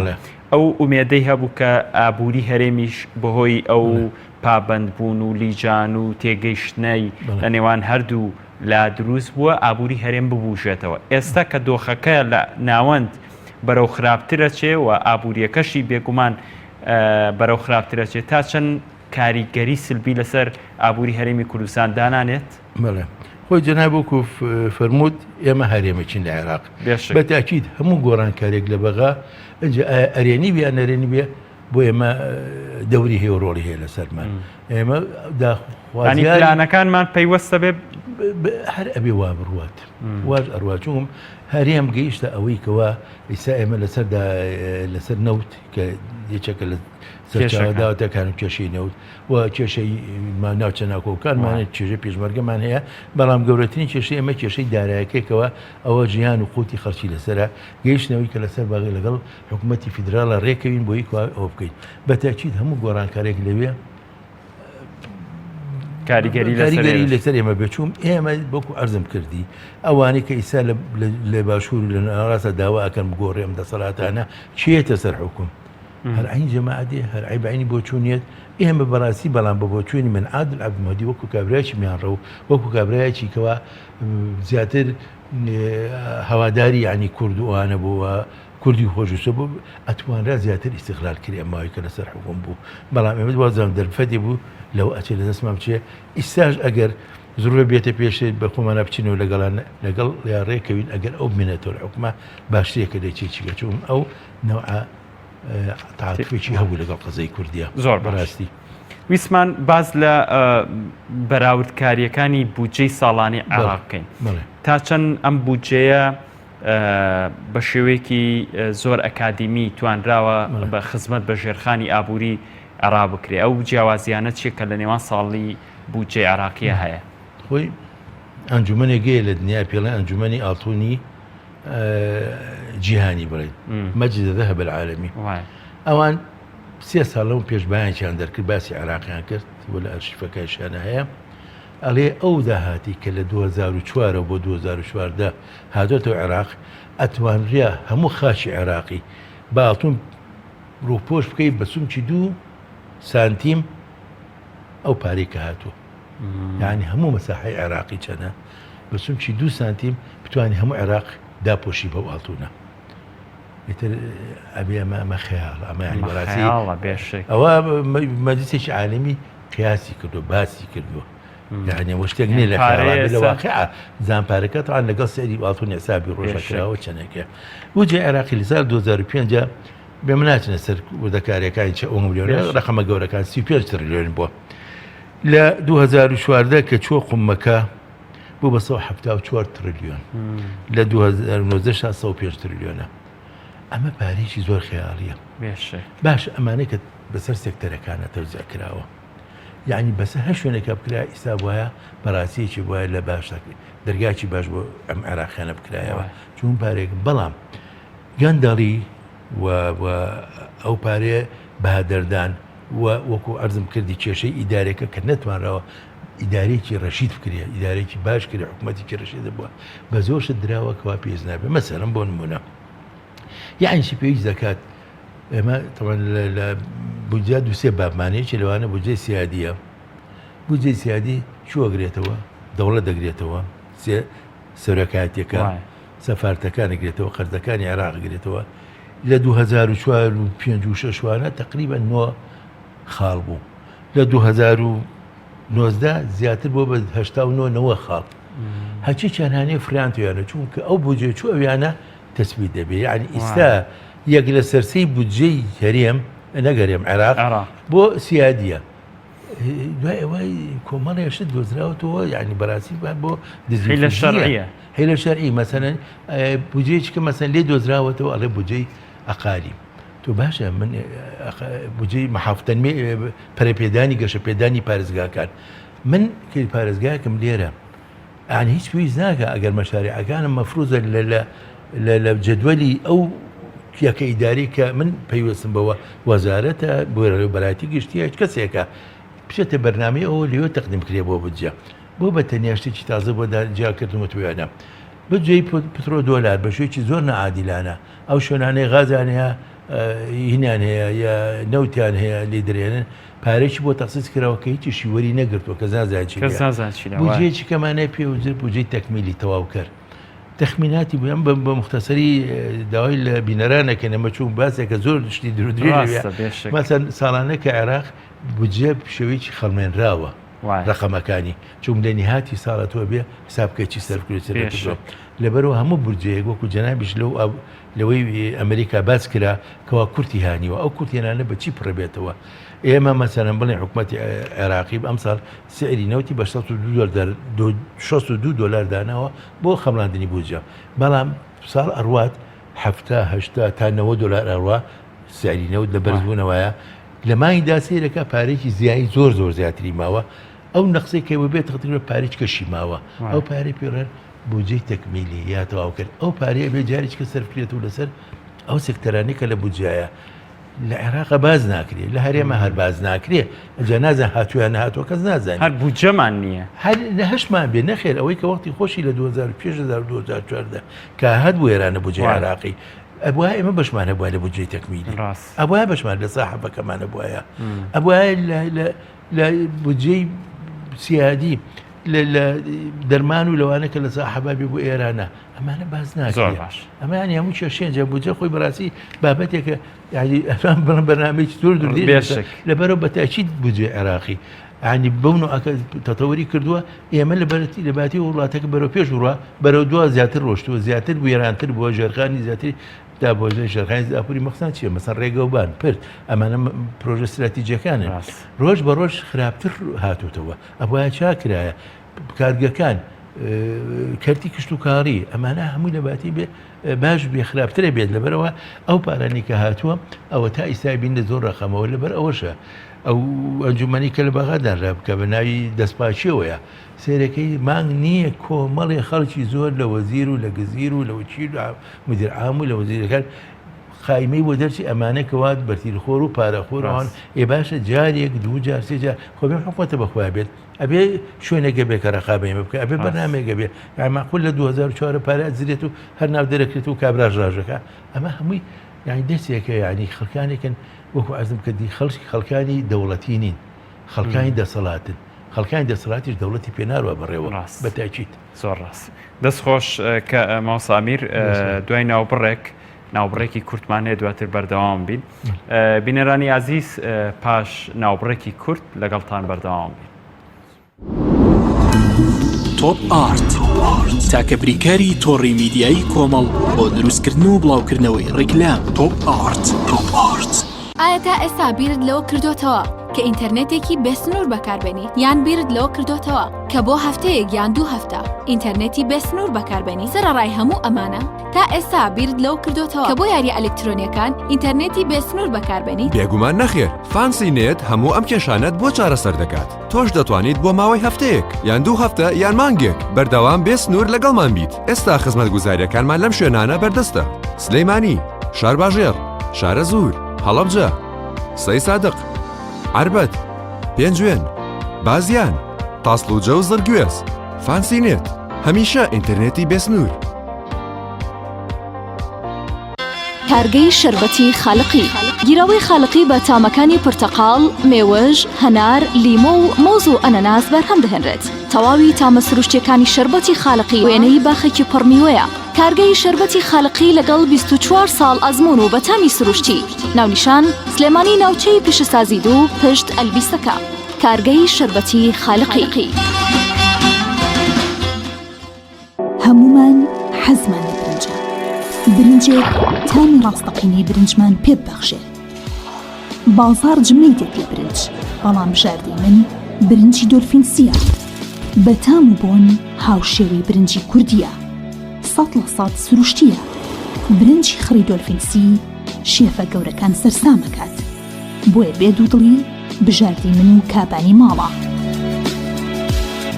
ئەو ئومێدەی هەبوو کە ئابووری هەرێمیش بەهۆی ئەو پابەندبوون و لیجان و تێگەیشتنەی لە نێوان هەردوو. لا دروست بووە ئابووری هەرێم ببوژێتەوە ئێستا کە دۆخەکە لە ناوەند بەرەو خراپترەچێ و ئابووریەکەشی بێگومان بەرەو خراپترەچێ تا چەند کاریگەری سلبی لەسەر ئابووری هەرێمی کوردستان دانانێت؟ بەڵێ خۆی جەناب وەکو فەرمووت ئێمە هەرێمێکین لە عێراق بە تاکید هەموو گۆڕانکارێک لە بەغا ئەجا ئەرێنی بێ نەرێنی بێ بۆ ئێمە دەوری هەیە و ڕۆڵی هەیە لەسەرمان ئێمە داخوازیانەکانمان پەیوەستە بێ هەر ئەبێ وا بڕوات واش ئەڕوا چوم هەرێم گەیشتە ئەوەی کەوا ئیسا ئێمە لەسەر لەسەر نەوت کە یەکێکە لە سەرچاوە داوەتەکان و کێشەی نەوت و کێشەی ناوچە ناکۆکانمان کێشەی پێشمەرگەمان هەیە بەڵام گەورەترین کێشەی ئێمە کێشەی دارایەکێکەوە ئەوە ژیان و قوتی خەڵکی لەسەرە گەیشتنەوەی کە لەسەر باغی لەگەڵ حکوومەتی فیدراڵە ڕێکەوین بۆی ئەوە بکەین بە تاکید هەموو گۆڕانکارێک لەوێ کاریگەری لەسەر ئێمە بێچوم ئێمە وەکو ئەرزم کردی ئەوانەی کە ئیسا لە باشوور لە ناڕاستە داوا ئەکەن بگۆڕێ ئەم دەسەڵاتانە چێتە سەر حکوم هەر عین جەماعە دێ هەر عیب عینی بۆچوونیەت ئێمە بەڕاستی بەڵام بە بۆچوونی من عادل عەبدولمەهدی وەکو کابرایەکی میانڕەو وەکو کابرایەکی کەوا زیاتر هەواداری یعنی کورد و ئەوانە بووە کوردی خۆشویستە بوو ئەتوانرا زیاتر ئیستغلال کرێ ئەم ماوەی کە لەسەر حکوم بوو بەڵام ئێمە وازان دەرفەتی بوو لەوە ئەچێ لە دەستمان بچێ ئیستاش ئەگەر زرۆ بێتە پێشێ بە خۆمانە بچینەوە لەگەڵان لەگەڵ یا ڕێکەوین ئەگەر ئەو بمێنێتەوە لە حکومە باشترێکە لە چێچیگە چون ئەو نەوعە تعاتفێکی هەبوو لەگەڵ قەزەی کوردیە زۆر بەڕاستی. ویستمان باس لە بەراوردکاریەکانی بودجەی ساڵانی عێراق بکەین تا چەند ئەم بودجەیە بە شێوەیەکی زۆر ئەکادیمی توانراوە بە خزمەت بە ژێرخانی ئابووری عێراق بکرێ ئەو جیاوازیانە چیە کە لە نێوان ساڵی بودجەی عێراقیە هەیە؟ خۆی ئەنجومەنێک هەیە لە دنیا پێڵێن ئەنجومەنی ئاڵتونی جیهانی بڵێن مەجد ذهب العالمی ئەوان سێ ساڵ لەم پێش بایانکیان دەرکرد باسی عێراقیان کرد و لە ئەرشیفەکەشیانە هەیە ئەڵێ ئەو داهاتی کە لە 2004 بۆ 2014 هاتۆتەوە عێراق ئەتوانریا هەموو خاچی عێراقی بە ئاڵتون ڕووپۆش بکەیت بە سمکی دوو سانتیم ئەو پارەی کە هاتووە یعنی هەموو مەساحەی عێراقی چەنە بە سمکی دوو سانتیم بتوانانی هەموو عێراق داپۆشی بەو ئاڵتونە ئیتر ئەبێ ئەمە ئەمە خەیاڵ ئەمە یعنی بەڕاستی بێشک ئەوە مەجلسێکی عالمی قیاسی کردو باسی کردووە یعنی ئەوە شتێک نییە لە خەیاڵا لە واقع زان پارەکە تاوان لەگەڵ سەری ئاڵتون حسابی ڕۆژە کراوە چەندێکە بودجەی عێراقی لە ساڵ 2005 بێ من ناچنە سەر وردەکاریەکانی چە ئەو ملیۆنە ڕقەمە گەورەکان 35 تریلیۆن بووە لە 2014 کە چووە قومەکە بوو بە 174 تریلیۆن لە 2019 105 تریلیۆنە ئەمە پارێکی زۆر خەیاڵیە باش ئەمانەی کە بەسەر سێکتەرەکانە تەوزیع کراوە یعنی بەسەر هەر شوێنێکە بکرا ئیستا وایە بەڕاستیەکی وایە لە باش دەرگاکی باش بۆ ئەم عێراقیانە بکرایەوە چون پارێک بەڵام گەندەڵی و ئەو پارەیە بەهەدەردان و وەکو عەرزم کردی کێشەی ئیدارەکە کە نەتوانراوە ئیدارەیەکی ڕەشید بکرێ ئیدارەیەکی باش کرێ حکوومەتێکی ڕەشید بووە بە زۆر شت دراوە کەوا پێویست نابێ مەسەلەن بۆ نمونە یعنی چی پێویست دەکات ئێمە طبعا لە بودجە دوو سێ بابمانەیە چی لەوانە بودجەی سیادیە بودجەی سیادی چوە گرێتەوە دەوڵەت دەگرێتەوە سێ سەرۆکایەتیەکە سەفارتەکان گرێتەوە قەرزەکانی عێراق گرێتەوە لە 2004 و 5 و 6 وانە تقریبا 9 خاڵ بوو لە 2019 زیاتر بۆ بە 89 نەوە خاڵ هەرچی چەندانەیە فرانتویانە چونکە ئەو بودجێ چوو ئەویانە تەسبیت دەبێ یعنی ئیستا یەک لە سەرسەی بودجەی هەرێم نەگەرێم عێراق بۆ سیادیە دوای ئەوەی کۆمەڵێ شت دۆزراوەتەوە یعنی بەڕاستی بۆ دزی لە شەرعیە هەی لە شەرعی مەسەلەن بودجەیەکی کە مەسەن لێ دۆزراوەتەوە ئەڵێ بودجەی ئەقاری تۆ باشە من بودجەی محافتەنمی پەرەپێدانی گەشەپێدانی پارێزگاکان من کرد پارێزگایەکم لێرە یعنی هیچ پێویست ناکە ئەگەر مەشاریعەکانم مەفروزە لە لە لە جەدوەلی ئەو یەکە ئیداری کە من پەیوەستم بەوە وەزارەتە بەڕێوەبەرایەتی گشتیە هیچ کەسێکە بچێتە بەرنامەی ئەوە لێوە تەقدیم کرێ بۆ بودجە بۆ بە تەنیا شتێکی تازە بۆ جیاکردنەوە توێنە بجێی پترۆ دۆلار بە شوێکی زۆر نەعادیلانە ئەو شوێنانەی غازیان هەیە. هینیان هەیە یا نەوتیان هەیە لێ درێنن پارێکی بۆ تەخسیس کراوە کە هیچیشی وەری نەگرتووە کە نازانێت چی کەس نازانێت چی لە وایە. بودجەیەکی کەمانەیە پێ وترێت بودجەی تەکمیلی تەواوکەر تەخمیناتی بوو ئەم بە مختصری داوای لە بینەران نەکەین ئەمە چون باسێکە زۆر شتی دوور و درێژە ڕاستە بێشک. مەسەن ساڵانە کە عێراق بودجە شێوەیەکی خەڵمێنراوە وایە. ڕەقەمەکانی چون لە نیهاتی ساڵە تۆ بێ حساب بکەی چی سەرف کردووە چی بێشک. نەکردووە لەبەرئەوە هەموو بودجەیەک وەکو جەنابیش لەو لەوەی ئەمریکا باس کرا کەوا کورتی هانیوە ئەو کورتێنانە بە چی پڕبێتەوە ئێمە مەسەلەن بڵێن حکومەتی عێراقی ئەمساڵ سعری نەوتی بە 62 دۆلار داناوە بۆ خەمڵاندنی بودجە بەڵام ساڵ ئەڕوات هەفتا هەشتا تا 90 دۆلار ئەڕوا سعری نەوت لە بەرزبوونەوەیە لە مانگدا سەیرەکە پارێکی زیایی زۆر زۆر زیاتری ماوە ئەو نەقسەی کە بێت تقریبا پارێکی کەشی ماوە ئەو پارەی پێڕێن بودجەی تەکمیلی یا تەواوکرد ئەو پارەیە بێ جارێکی کە سەرف کرێت و لەسەر ئەو سێکتەرانەی کە لە بودجایە لە عێراق باز ناکرێ لە هەرێمە هەر باز ناکرێ ئەجا نازان هاتوویان نهاتووە کەس نازانێت هەر بودجەمان نییە هەر لە هەشمان بێ نەخێر ئەوەی کە وەختی خۆشی لە 2005 2014 کە هەر بوو ئێرانە بودجەی عێراقی ئەبوایە ئێمە بەشمان هەبوایە لە بودجەی تەکمیلی ڕاست ئەبوایە بەشمان لە ساحەبەکەمان هەبوایە ئەبوایە لە لە بودجەی سیادی لە دەرمان و لەوانە کە لە ساحەبابی بۆ ئێرانە ئەمانە باس ناکرێت باش ئەمە ینی هەموو کێشەیە جا بودجە خۆی بەڕاستی بابەتێکە یعنی ئەتوان بڵێم بەرنامەیەکی زۆر دوور درێژە. بێشک. لەبەرەوە بە تاکید بودجەی عێراقی یعنی بەو نوعەکە تەتەوری کردووە ئێمە لە بەرەتی لە باتی وڵاتەکە بەرەو پێش بڕوا بەرەو دوا زیاتر ڕۆشتووە زیاتر وێرانتر بووە ژێرخانی زیاتری دا بۆ ژێرخانی ئاپوری مەخزان چییە مەسەن ڕێگەوبان پرد ئەمانە پرۆژە استراتیجیەکانن ڕاست. ڕۆژ بە ڕۆژ خراپتر هاتوتەوە ئەبوایە چاکرایە کارگەکان کەرتی کشتوکاڵی ئەمانە هەمووی لە باتی بێ باش بێ خراپترە بێت لەبەرەوە ئەو پارانی کە هاتووە ئەوە تا ئیستا بین لە زۆر ڕقەمەوە لەبەر ئەوەشە ئەو ئەنجومەنی کە لە بەغا دانرا بکە بە ناوی دەستپاکیەوەیە سێرەکەی مانگ نییە کۆمەڵی خەڵکی زۆر لە وەزیر و لە گزیر و لە وەکیل و مدیر عام و لە وەزیرەکان قایمەی بۆ دەرچی ئەمانە کەوا بەرتیلخۆر و پارەخۆر ئەوان ئێ باشە جارێک دوو جار سێ جار خۆ بێ حکومەتە بەخوا بێت ئەبێ شوێنێکە بێ کە ڕقابەی ئێمە بکە ئەبێ بەرنامەیەکە بێ یان مەعقول لە 2004 پارە ئەدزرێت و هەر ناو دەرەکرێت و کابراش ڕاژەکە ئەمە هەمووی یعنی دەستێکە یعنی خەڵکانێکن وەکو عەرزم کردی خەڵکی خەڵکانی دەوڵەتی نین خەڵکانی دەسەڵاتن خەڵکانی دەسەڵاتیش دەوڵەتی پێ ناڕوا بەڕێوە ڕاست. بە تاکید. زۆر ڕاست دەست خۆش کە مامۆستا ئەمیر دوای ناوبڕێک ناوبڕێکی کورتمان هەیە دواتر بەردەوام بین بینەرانی ئازیز پاش ناوبڕێکی کورت لەگەڵتان بەردەوام بین. تۆپ ئارت تاکە بریکاری تۆڕی میدیایی کۆمەڵ بۆ دروستکردن و بڵاوکردنەوەی ڕیکلام تۆپ ئارت تۆپ ئارت. ئایا تا ئێستا بیرت لەوە کردۆتەوە کە ئینتەرنێتێکی بێسنوور بەکاربێنیت؟ یان بیرت لەوە کردۆتەوە کە بۆ هەفتەیەک یان دوو هەفتە ئینتەرنێتی بێسنوور بەکاربێنیت؟ سەرەڕای هەموو ئەمانە تا ئێستا بیرت لەوە کردۆتەوە کە بۆ یارییە ئەلکترۆنییەکان ئینتەرنێتی بێسنوور بەکاربێنیت؟ بێگومان نەخێر، فانسی نێت هەموو ئەم کێشانەت بۆ چارەسەر دەکات، تۆش دەتوانیت بۆ ماوەی هەفتەیەک، یان دوو هەفتە، یان مانگێک بەردەوام بێ سنوور لەگەڵمان بیت، ئێستا خزمەتگوزارییەکانمان لەم شوێنانە بەردەستە، سلێمانی، شارباژێڕ، شارەزوور، هەڵەبجە، سەیسادق، عەربەت، پێنجوێن، بازیان، تاسڵوجە و زڕگوێز. فانسی نێت، هەمیشە ئینتەرنێتی بێسنوور. کارگەی شەربەتی خالقی گیراوەی خالقی بە تامەکانی پرتەقاڵ، مێوژ، هەنار، لیمۆ و مۆز و ئەنەناس بەرهەم دەهێنرێت. تەواوی تامە سروشتیەکانی شەربەتی خالقی وێنەی باخێکی پڕ میوەیە. کارگەی شەربەتی خالقی لەگەڵ 24 ساڵ ئەزموون و بە تامی سروشتی. ناونیشان، سلێمانی ناوچەی پیشەسازی دوو پشت ئەلبیسەکە. کارگەی شەربەتی خالقی. هەموومان حەزمان لە برنجە. برنجێک تامی ڕاستەقینەی برنجمان پێ ببەخشێ. بازاڕ جمەی دێت لە برنج، بەڵام بژاردەی من برنجی دۆلفینسییە. بە تام و بۆن هاوشێوەی برنجی کوردییە. 100% سروشتییە. برنجی خڕی دۆلفینسی شێفە گەورەکان سەرسام ئەکات. بۆیە بێ دوودڵی بژاردەی من و کابانی ماڵە.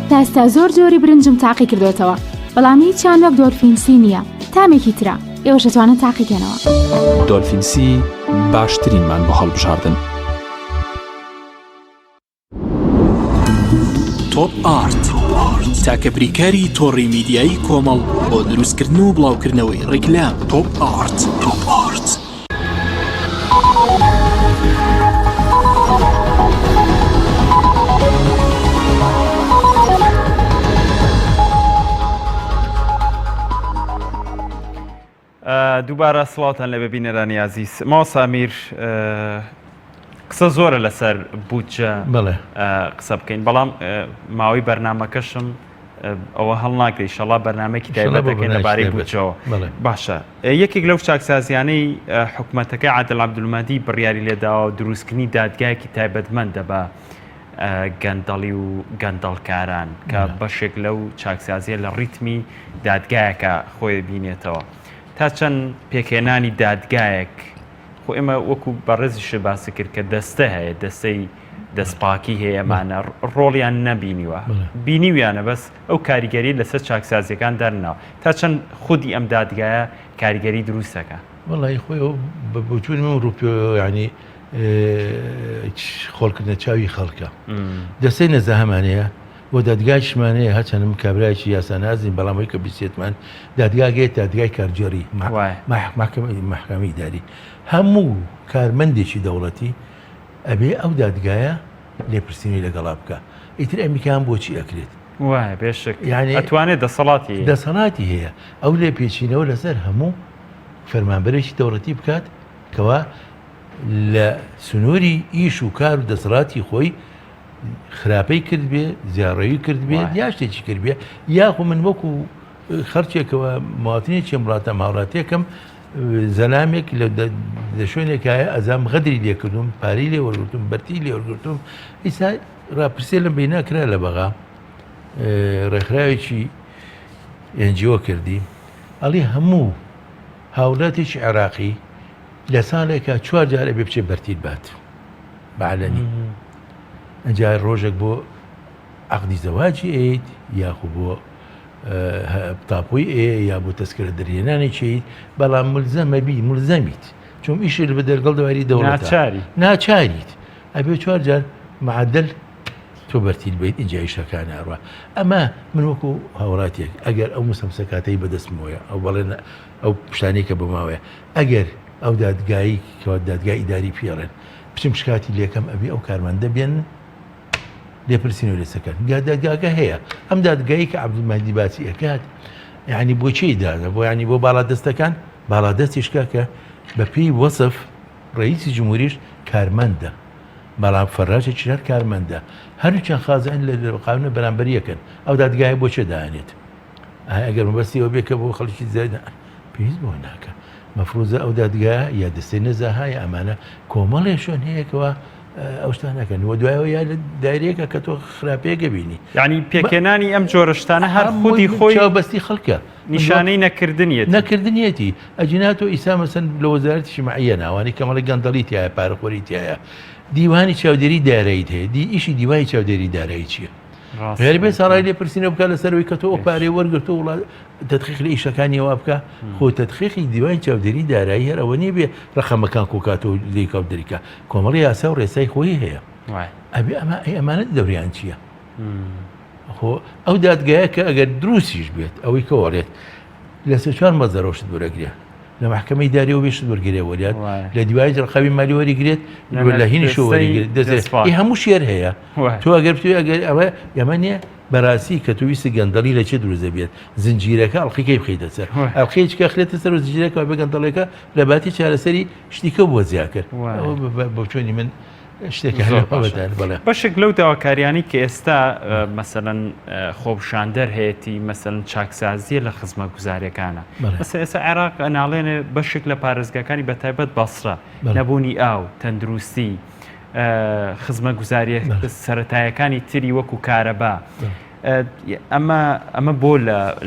تا ئێستا زۆر جۆری برنجم تاقی کردۆتەوە بەڵام هیچیان وەک دۆلفینسی نییە تامێکی ترە ئێوەش ئەتوانن تاقیکەنەوە. دۆلفینسی باشترینمان بۆ هەڵبژاردن. تۆپ ئارت تاکە بریکاری تۆڕی میدیایی کۆمەڵ بۆ دروستکردن و بڵاوکردنەوەی ڕیکلام تۆپ ئارت. دووبارە سڵاوتان لێبێ بینەرانی ئازیز. مامۆستا ئەمیر قسە زۆرە لەسەر بودجە قسە بکەین بەڵام ماوەی بەرنمەکەشم ئەوە هەڵناگرێ ئیشەڵا بەرنمێکی تایبەتەکەین لەبارەی بودجەوە باشە یەکێک لەو چاکسازیانەی حکومەتەکەی عادل عەبدولمەهدی بڕیاری لێداوە دروستکردنی دادگایەکی تایبەتمەندە بە گەندەڵی و گەندەڵکاران کە بەشێک لەو چاکسازیە لە ڕیتمی دادگایەکە خۆی بینێتەوە تا چەند پێکهێنانی دادگایەک خۆ ئێمە وەکو بەڕێزیشت باسی کرد کە دەستە هەیە دەستەی دەستپاکی هەیە ئەمانە ڕۆڵیان نەبینیوە بینیویانە بەس ئەو کاریگەری لەسەر چاکسازیەکان دەرناوە تا چەند خودی ئەم دادگایە کاریگەری دروستەکە وەڵی خۆی بە بۆچوونی من ڕووپێ ینی خۆڵکردنە چاوی خەڵکە دەستەی نەزاهەمان هەیە و دادگایشمان هەیە هەرچەندە من کابرایەکی یاسانازیم بەڵام ئەوەی کە بیستێتمان دادگاگەیە دادگای کارگێڕی مەحکەمەی ئیداری هەموو کارمەندێکی دەوڵەتی ئەبێ ئەو دادگایە لێپرسینەوەی لەگەڵا بکە ئیتر ئەمیکان بۆچی ئەکرێت وایە بێشک یعنی ئەتوانێت دەسەڵاتی دەسەڵاتی هەیە ئەو لێپێچینەوە لەسەر هەموو فەرمانبەرێکی دەوڵەتی بکات کەوا لە سنووری ئیش و کار و دەسەڵاتی خۆی خراپەی کردبێ، زیاڕەوی کردبێ یا شتێکی کردبێ، یاخۆ من وەکو خەڵکێکەوە مواطنێکی ئەم وڵاتەم، هاوڵاتیەکەم، زەلامێک لە شوێنێکایە ئەزام غەدری لێ کردوم، پارەی لێ وەرگرتوم، بەرتیلی لێ وەرگرتوم، ئیستا ڕاپرسیە لەم بەینا کرا لە بەغا، ڕێکخراوێکی NGO کردی، ئەڵێ هەموو هاوڵاتێکی عێراقی لە ساڵێکا چوار جار ئەبێ بچێ بەرتیل بات بە عەلەنی ئەجا ڕۆژێک بۆ عەقدی زەواجی ئەیت یاخو بۆ تاپۆی ئێ یا بۆ تەسکرە دەرهێنانی چیت بەڵام ملزەمە بی ملزەمیت چۆم ئیشی لە بەدەرگەڵ دەواری دەوڵەت ناچاری ناچاریت ئەبێ چوار جار معدل تۆ بەرتیل بیت ئینجا ئیشەکان ئەڕوا ئەمە من وەکو هاوڵاتیەک ئەگەر ئەو مسەمسەکاتەی بەدەستمەوەیە ئەو بەڵێن ئەو شتانەی کە بۆ ماوەیە ئەگەر ئەو دادگایی کەوا دادگای ئیداری پێڵێن بچم شکاتی لێکەم ئەبێ ئەو کارمەندە بێن لێپرسینەوە لەسەکەن گا دادگاکە هەیە ئەم دادگایی کە عەبدولمەهدی باسی ئەکات یعنی بۆ چی دانا بۆ ینی بۆ باڵا دەستەکان باڵا دەستیش کاکە بە پێی وەسف ڕئیسی جمهوریش کارمەندە بەڵام فەراجێکی هەر کارمەندە هەردووکیان خازعین لە قانونە بەرامبەر یەکن ئەو دادگایە بۆ چێ دانێت ئایا ئەگەر مەبەستی ئەوە بێ کە بۆ خەڵکی زیاد پێویست بەوە ناکا مەفروزە ئەو دادگا یا دەستەی نەزاهە یا ئەمانە کۆمەڵێ شوێن هەیە کەوا ئەو شتانە نەکەن و دوایەوە یا لە دایرەیەکە کە تۆ خراپەیەکە بینی یعنی پێکهێنانی ئەم جۆرە شتانە هەر خودی خۆی چاوبەستی خەڵکە نیشانەی نەکردنیەتی نەکردنیەتی ئەگینا تۆ ئیسا مەسەن لە وەزارەتی شمعیە ناوانی کەمەڵی گەندەڵی تایە پارەخۆری تایە دیوانی چاودێری داراییت هەیە دی ئیشی دیوانی چاودێری دارایی چییە؟ غەریبێ ساڵای لێپرسینەوە بکە لەسەر ئەوەی کە تۆ ئەو پارەی وەرگرتووە وڵات تدقیق لە ئیشەکانیەوە بکە خۆ تدقیقی دیوانی چاودێری دارایی هەر ئەوە نییە بێ ڕقەمەکان کۆکاتەوە لێکا و دەریکا کۆمەڵی یاسا و ڕێسای خۆی هەیە ئەبێ ئەمە ئەی ئەمانە دەوریان چییە؟ خۆ ئەو دادگایە کە ئەگەر دروستیش بێت ئەوەی کە وەڵێت لە سێ چوار مەزەرەوە شت وەرەگرێ لە مەحکەمەی داریەوە بێ شت وەرگرێ وەریات لە دیوانی ڕقەوی مالی وەریگرێت لە هینیشەوە وەریگرێت دەزێت هەموو شێر هەیە تۆ ئەگەر بتوێ ئەگەر ئەوە ئەمە نییە بەڕاستی کە تۆ ویستی گەندەڵی لە چێ دروست دەبێت زنجیرەکە ئەڵقیکەی بخەیتە سەر ئەڵقەیەکی کە خرێتە سەر و زنجیرەکە بە گەندەڵێکە لە باتی چارەسەری شتیکە بۆ زیا کرد بۆ چۆنی من شتێک بەڵێ بەشێک لەو داواکاریانی کە ئێستا مەسەلەن خۆپشاندەر هەیەی مەسەلەن چاکسازیە لە خزمە گوزارەکانە مەسە ئێستا عێراق ئەناڵێنێ بەشێک لە پارێزگاکانی بە تایبەت بەسرە نەبوونی ئاو تەندروستی خزمەتگوزاریە سەرەتایەکانی تری وەکو کارەبا ئەمە ئەمە بۆ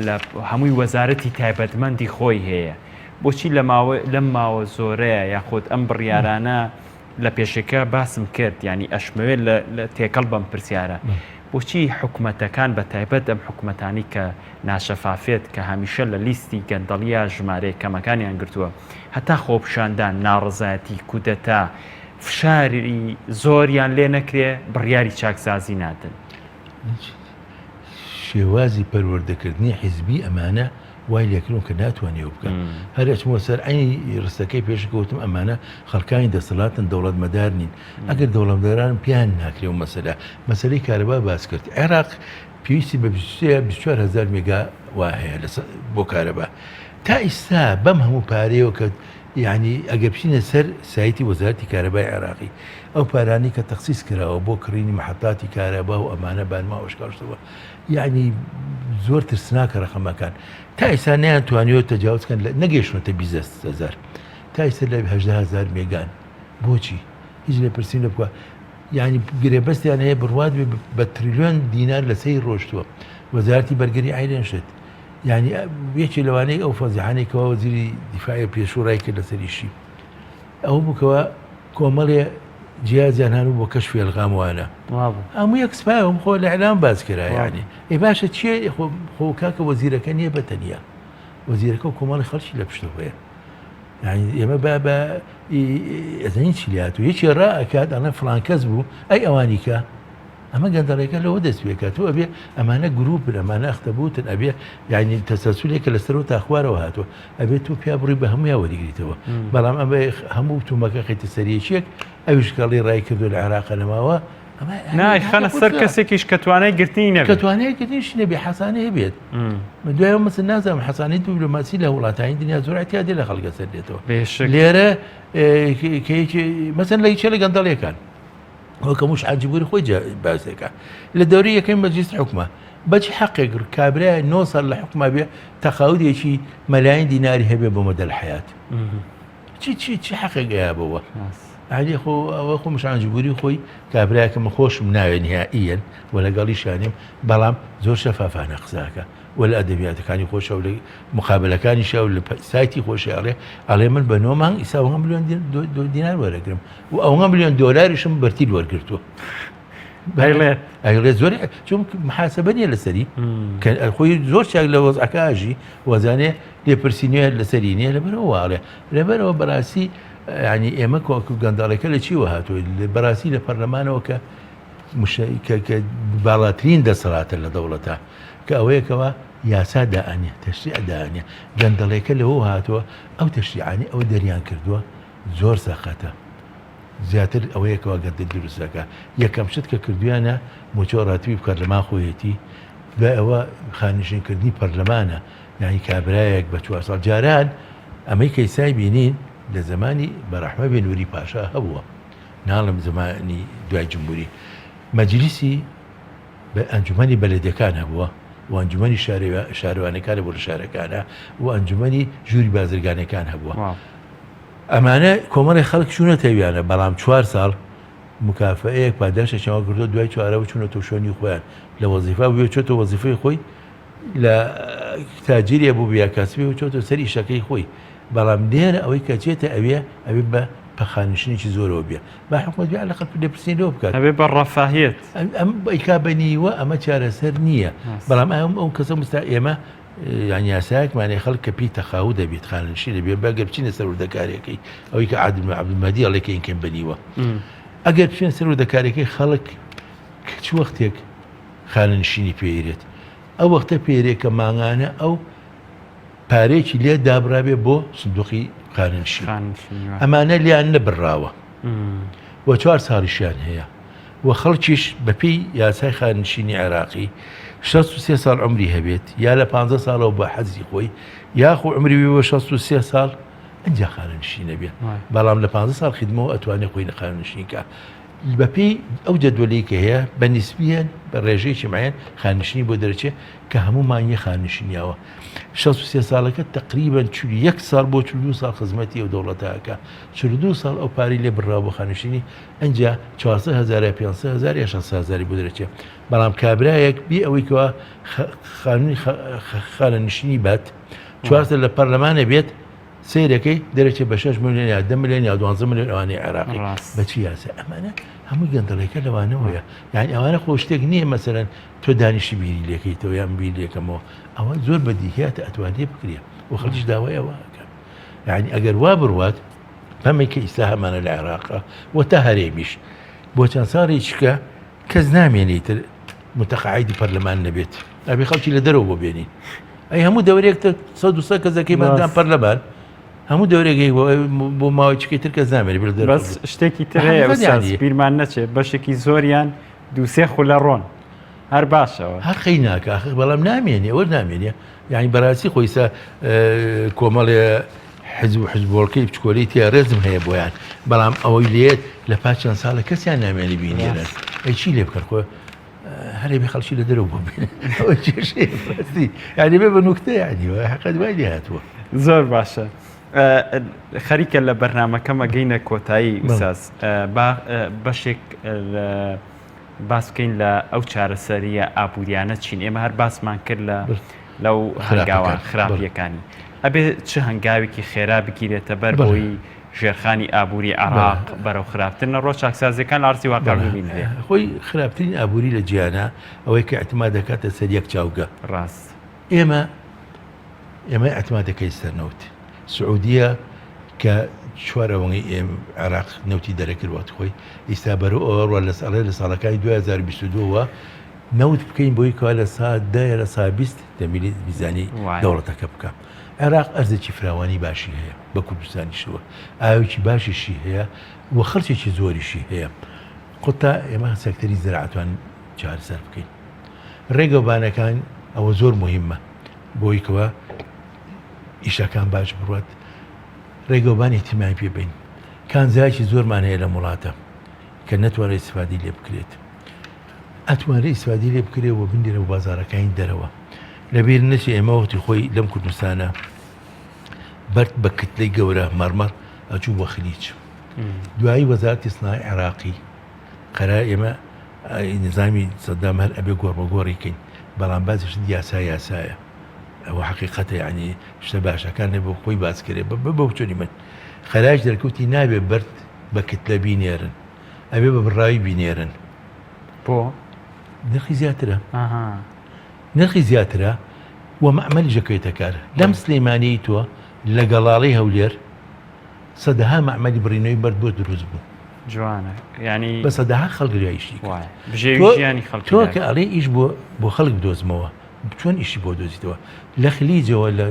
لە هەمووی وەزارەتی تایبەتمەندی خۆی هەیە بۆچی لە ماوە لەم ماوە زۆرەیە یاخود ئەم بڕیارانە لە پێشەکە باسم کرد ینی ئەشمەوێت لە تێکەڵ بەم پرسیارە بۆچی حکومەتەکان بە تایبەت ئەم حکومەتانی کە ناشەفافێت کە هەمیشە لە لیستی گەندەڵیە ژمارەیە کەمەکانیان گرتووە هەتا خۆپیشاندان ناڕزایەتی کودەتا فشاری زۆریان لێ نەکرێ بڕیاری چاکسازی نادەن. شێوازی پەروەردەکردنی حیزبی ئەمانە وای لێکردوون کە ناتوانێ ئەوە بکا. هەر ئەچمەوە سەر عەینی ڕستەکەی پێشت کە وتم ئەمانە خەڵکانی دەسەڵاتن دەوڵەتمەدار نین. ئەگەر دەوڵەمداران پێیان ناکرێ ئەو مەسەلە. مەسەلەی کارەبا باس کرد. عێراق پێویستی بە 24 هەزار مێگا. وا هەیە بۆ کارەبا تا ئیستا بەم هەموو پارەیەوە کە یعنی ئەگەر بچینە سەر سایتی وەزارەتی کارەبای عێراقی ئەو پارانی کە تەخسیس کراوە بۆ کڕینی محەتاتی کارەبا و ئەمانە بانما ئەوشکاشتەوە یعنی زۆر ترسناکە ڕقەمەکان تا ئیستا نیان توانیوە تەجاوز کەن نەگەیشتونەتە 20 هزار تا ئیستا لە 18 هزار مێگان بۆچی هیچ لێپرسین لە بکە یانی گرێبەستیان هەیە بڕوات بێ بە تریلیۆن دینار لەسەری ڕۆشتووە وەزارەتی بەرگری عیرێن شت یعنی یەکێ لەوانەیە ئەو فەزیحانەی کەوا وەزیری دیفاعی پێشوو ڕای کرد لەسەریشی ئەو بووکەوە کۆمەڵێ جیازیان هەن بۆ کەشفی ئەلغام وانە هەموو یەک سپایم خۆ لە ئیعلام باس کرا یعنی ئەی باشە چیە خۆ کاکە وەزیرەکە نییە بە تەنیا وەزیرەکە و کۆمەڵی خەڵکی لە پشتەوەیە یانی ئێمە با بە ئەزانین چی لاتوو یەکێ ڕا ئەکات ئەڵێن فڵان کەس بوو ئەی ئەوانی کە ئەمە گەندەڵێکە لەوە دەست پێکات و ئەبێ ئەمانە گروپن ئەمانە ئەختەبوتن ئەبێ یعنی تەسەسولێکە لەسەرەوە تا خوارەوە هاتووە ئەبێت تۆ پیا بڕی بە هەمویا وەریگریتەوە بەڵام ئەمە هەموو تومەکە خەیتە سەریەکێک ئەویش کەڵی ڕای کردو لە عێراق نەماوە نایخەنە سەر کەسێکیش کە توانای گرتنی نەبێت کە توانای گرتنیش نەبێ حەسانەیە بێت من دوای ئەوە مەسەن نازانم حەسانەی دیبلۆماسی لە وڵاتانی دنیا زۆر اعتیادی لە خەڵکە سەر دێتەوە لێرە کە یەکێ مەسەن لە یەکێ لە گەندەڵیەکان وەکە موش حاجیبوری خۆی باس دەکا لە دەوری یەکەم مەجلیس حکومە بەچ حەقێک کابرای 9 ساڵ لە حکومە بێ تەقاودێکی مەلاین دیناری هەبێ بۆ مەدەل حیات چی چی چی حەقێک ئەیا بەوە ئەلی خۆ ئەوە خۆ مشان جبوری خۆی کابراکە من خۆشم ناوێ نهائیەن و لەگەڵیشانیم بەڵام زۆر شەفافانە قساکە و لە ئەدەبیاتەکانی خۆشە و لە مقابلەکانی شە و لە سایتی خۆشی ئەڵێ ئەڵێ من بە نۆ مانگ ئیسا ئەوە ملیۆن دینار وەرەگرم و ئەوە ملیۆن دۆلاریشم بەرتیل وەرگرتووە ئەیڵێ ئەیڵێ زۆر چون محاسبە نییە لەسەری کە خۆی زۆر چاک لە وەزعەکە ئاژی وەزانێ لێپرسینەوە لەسەری نییە لەبەرەوە واڵێ لەبەرەوە بەڕاستی ینی ئێمە کۆک و گەنداڵەکە لە چیوە هاتووە بەڕاستی لە پەرلەمانەوە کە کە باڵاترین دەسەڵاتە لە دەوڵەتە کە ئەوەیەکەوە یاسا دائەنێ تەشریع دانێ گەندەڵێکە لەوە هاتووە ئەو تەشریعانی ئەوە دەریان کردووە زۆر سەقەتە زیاتر ئەوەیە کەوا گەندەلی دروست دەکا یەکەم شت کە کردویانە موچە و راتبی پەرلەمان خۆیەتی دوای ئەوە خانشین کردنی پەرلەمانە یانی کابرایەک بە چوار ساڵ جاران ئەمەی کە ئیسای بینین لە زمانی بەرەحمە بێ نوری پاشا هەبووە ناڵم زمانی دوای جمهوری مەجلیسی بە ئەنجومەنی بەلەدیەکان هەبووە و ئەنجومەنی شارەوانەکان بۆ لە شارەکانە و ئەنجومەنی ژووری بازرگانەکان هەبووە ئەمانە کۆمەڵی خەڵک چوونەتە ویانە بەڵام چوار ساڵ مکافەئەیەک پاداشتێکیان وەرگرتووە دوای چوارەوە چوونەتەوە شوێنی خۆیان لە وەزیفە بووێ چۆتە وەزیفەی خۆی لە تاجیرێ بوو یا کاسبی و چۆتە سەر ئیشەکەی خۆی بەڵام لێرە ئەوەی کە چێتە ئەوێ ئەوێ بە پەخانشنێکی زۆرەوە بێ با حکومەت بێ لە خەڵک لێپرسین لەوە بکات ئەبێ بە ڕەفاهیەت ئەم ئەیکا بە نیوە ئەمە چارەسەر نییە بەڵام ئەم ئەو کەسە مستا ئێمە یان یاسایەکمان هەیە خەڵک کە پێی تەقاوت دەبێت خانەنشین دەبێت بە گەر بچینە سەر وردەکاریەکەی ئەوەی کە عادل عەبدولمەهدی ئەڵێ کە ئینکەم بەنیوە ئەگەر بچینە سەر وردەکاریەکەی خەڵک کە چ وەختێک خانەنشینی پێیرێت ئەو وەختە پێرێ کە مانگانە ئەو پارێکی لێ دابرابێ بۆ سندوقی خانەنشین ئەمانە لیان نەبراوە و چوار ساڵیشیان هەیە و خەڵکیش بەپێی یاسای خانەنشینی عێراقی 63 ساڵ عومری هەبێت یا لە 15 ساڵەوە بە حەزی خۆی یاخو عومری بێ بە 63 ساڵ ئەنجا خانەنشین نەبێت بەڵام لە 15 ساڵ خدمەوە ئەتوانێت خۆی خانەنشین کە بەپێی ئەو جەدوەلەی کە هەیە بە نیسبیەن بە ڕێژەیەکی معەن خانەنشینی بۆ دەرەچێت کە هەموو مانگی خانەنشینیاوە 63 ساڵەکە تقریبا 41 ساڵ بۆ 42 ساڵ خزمەتی ئەو دەوڵەتەکە 42 ساڵ ئەو پارەی لێ بڕاوە بۆ خانەنشینی ئنجا 400 هەزار یا 500 هەزار یا 600 هەزاری بۆ دەرەچێ بەڵام کابرایەک بێ ئەوەی کەوا خانووی خانەنشینی بات چوارسە لە پەرلەمانە بێت سیرەکەی دەرەچێ بە 6 میلیۆن یا 10 میلیۆن یا 12 میلیۆن ئەوانەی عێراقی بەچی یاسا ئەمانە هەمووی گەندەڵێکە لەوانەوەیە یعنی ئەوانە خۆ شتێک نییە مەسەرەن تۆ دانیشی بیری لەکەیتەوە یان بیر لێکەمەوە ئەوە زۆر بەدیهیاتە ئەتوانێ بکرێ و خەڵکیش داوای ئەوە یعنی ئەگەر وا بڕوات بەمەی کە ئیستا هەمانە لە عێراقا و تا هەرێمیش بۆ چەند ساڵێکیکە کەس نامێنێ تر متەقاعیدی پەرلەمان نەبێت ئەبێ خەڵکی لە دەرەوە بۆ بێنین ئەی هەموو دەورێک سە دو سە کەسەکەی بەندان پەرلەمان هەموو دەورێک بۆ ماوەیەکی تر کەس نامێنێ بێت بەس شتێکی تر هەیە بیرمان نەچێت بەشێکی زۆریان دووسێ خولە ڕۆن. هەر باشەوە. هەر قەی ناکا ئاخر بەڵام نامێنێ ئەوە نامێنێ یعنی بەڕاستی خۆیسا کۆمەڵێ حزب و حزبۆڵکەی بچکۆلەی تیا ڕێزم هەیە بۆیان بەڵام ئەوەی لێت لە پاش چەند ساڵە کەسیان نامێنی بینێرن ئەی چی لێ بکەن خۆ هەرێ بێ خەڵکی لە دەرەوە بۆ بێنن ئەوە کێشەیە بەڕاستی یعنی بێ بە نوکتە یعنی حەقیقەت وای لێ هاتووە زۆر باشە خەریکە لە بەرنمەکەم ئەگەینە کۆتایی ئوساز با بەشێک لە باس بکەین لە ئەو چارەسەرییە ئابووریانە چین؟ ئێمە هەر باسمان کرد لە لەو هەنگاوە خراپیەکانی. ئەبێ چ هەنگاوێکی خێرا بگیرێتە بەر بۆی ژێرخانی ئابووری عێراق بەرەو خراپتر نەڕۆ چاکسازیەکان لە ئەرزی واقع ببینرێ؟ خۆی خراپترین ئابووری لە جیهانا ئەوەی کە ئیعتماد دەکاتە سەر یەک چاوگە. ڕاست. ئێمە ئێمە ئیعتماد دەکەین سەر نەوت. سعودیە کە چوار ئەوەنەی ئێم عێراق نەوتی دەرەکرد وەختی خۆی ئیستا بەرەو ئەوە ڕوا لە ئەڵێ لە ساڵەکانی 2022 وە نەوت بکەین بۆی کوا لە سا دە لە سا 20 دەمیلی میزانی دەوڵەتەکە بکە عێراق ئەرزێکی فراوانی باشی هەیە بە کوردستانیشەوە ئاوێکی باشیشی هەیە و خەڵکێکی زۆریشی هەیە قوتا ئێمە سێکتەری زراعەتوان چارەسەر بکەین ڕێگەوبانەکان ئەوە زۆر مهمە بۆی کەوا ئیشەکان باش بڕوات ڕێگەوبان ئیهتیمامی پێ بین کانزایەکی زۆرمان هەیە لەم وڵاتە کە نەتوانێت ئیسفادی لێ بکرێت ئەتوانێت ئیسفادی لێ بکرێت و بنێرە بۆ بازارەکانی دەرەوە لەبیر نەچێ ئێمە وەختی خۆی لەم کوردستانە بەرد بە کتلەی گەورە مەرمەر ئەچوو بۆ خلیج دوایی وەزارەتی سناعی عێراقی قەرار ئێمە نظامی سەدام هەر ئەبێ گۆڕ بە گۆڕی کەین بەڵام بازی شت یاسا یاسایە ئەوە حەقیقەتە یعنی شتە باشەکان نەبێ بۆ خۆی باس کرێ بە بە بۆچوونی من خەراج دەرکەوتی نابێ بەرد بە کتلە بینێرن ئەبێ بە بڕاوی بینێرن بۆ نرخی زیاترە نرخی زیاترە و مەعمەلیش دەکەوێتە کار لەم سلێمانیی تۆ لە گەڵاڵەی هەولێر سەدەها مەعمەلی بڕینەوەی بەرد بۆ دروست بوو جوانە ینی بە سەدەها خەڵک ئیشی کرد. بژێوی ژیانی خەڵکی تۆ کە ئەڵێ ئیش بۆ بۆ خەڵک بدۆزمەوە چۆن ئیشی بۆ دۆزیتەوە؟ لە خلیجەوە لە